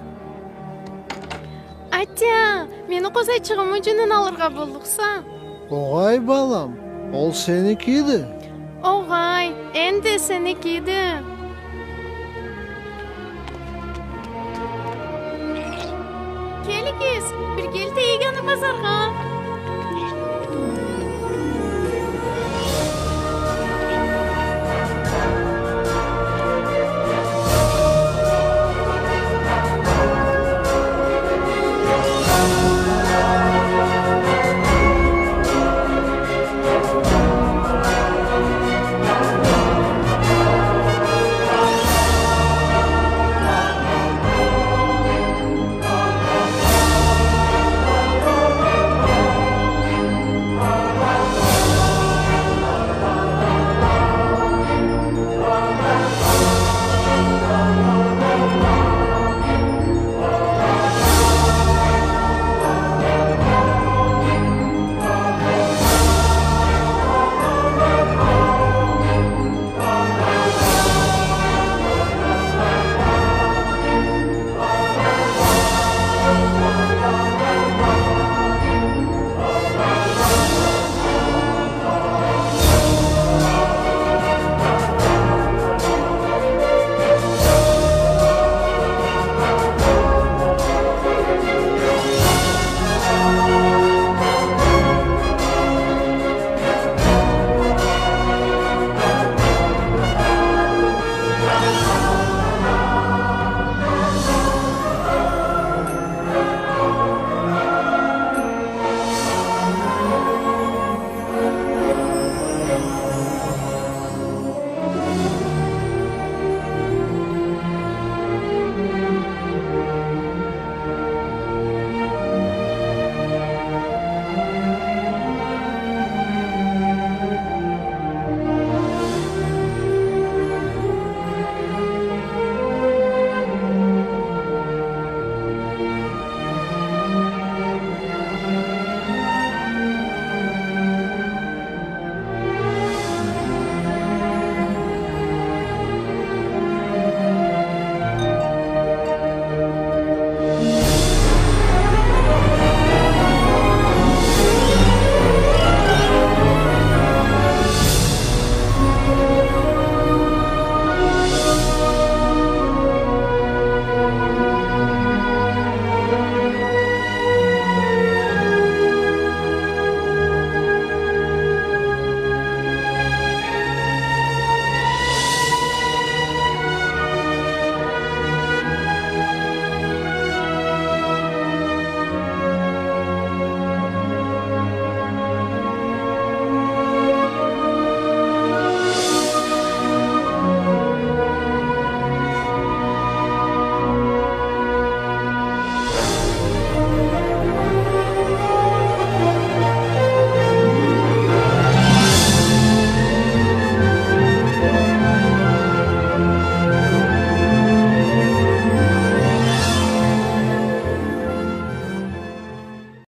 Атя, мени къозайчыгъымы джюнюн алыргъа боллукъса. Огъай, балам, ол сеникиди. Огъай, энди сеникиди. Келигиз, бирге элтейик аны базаргъа.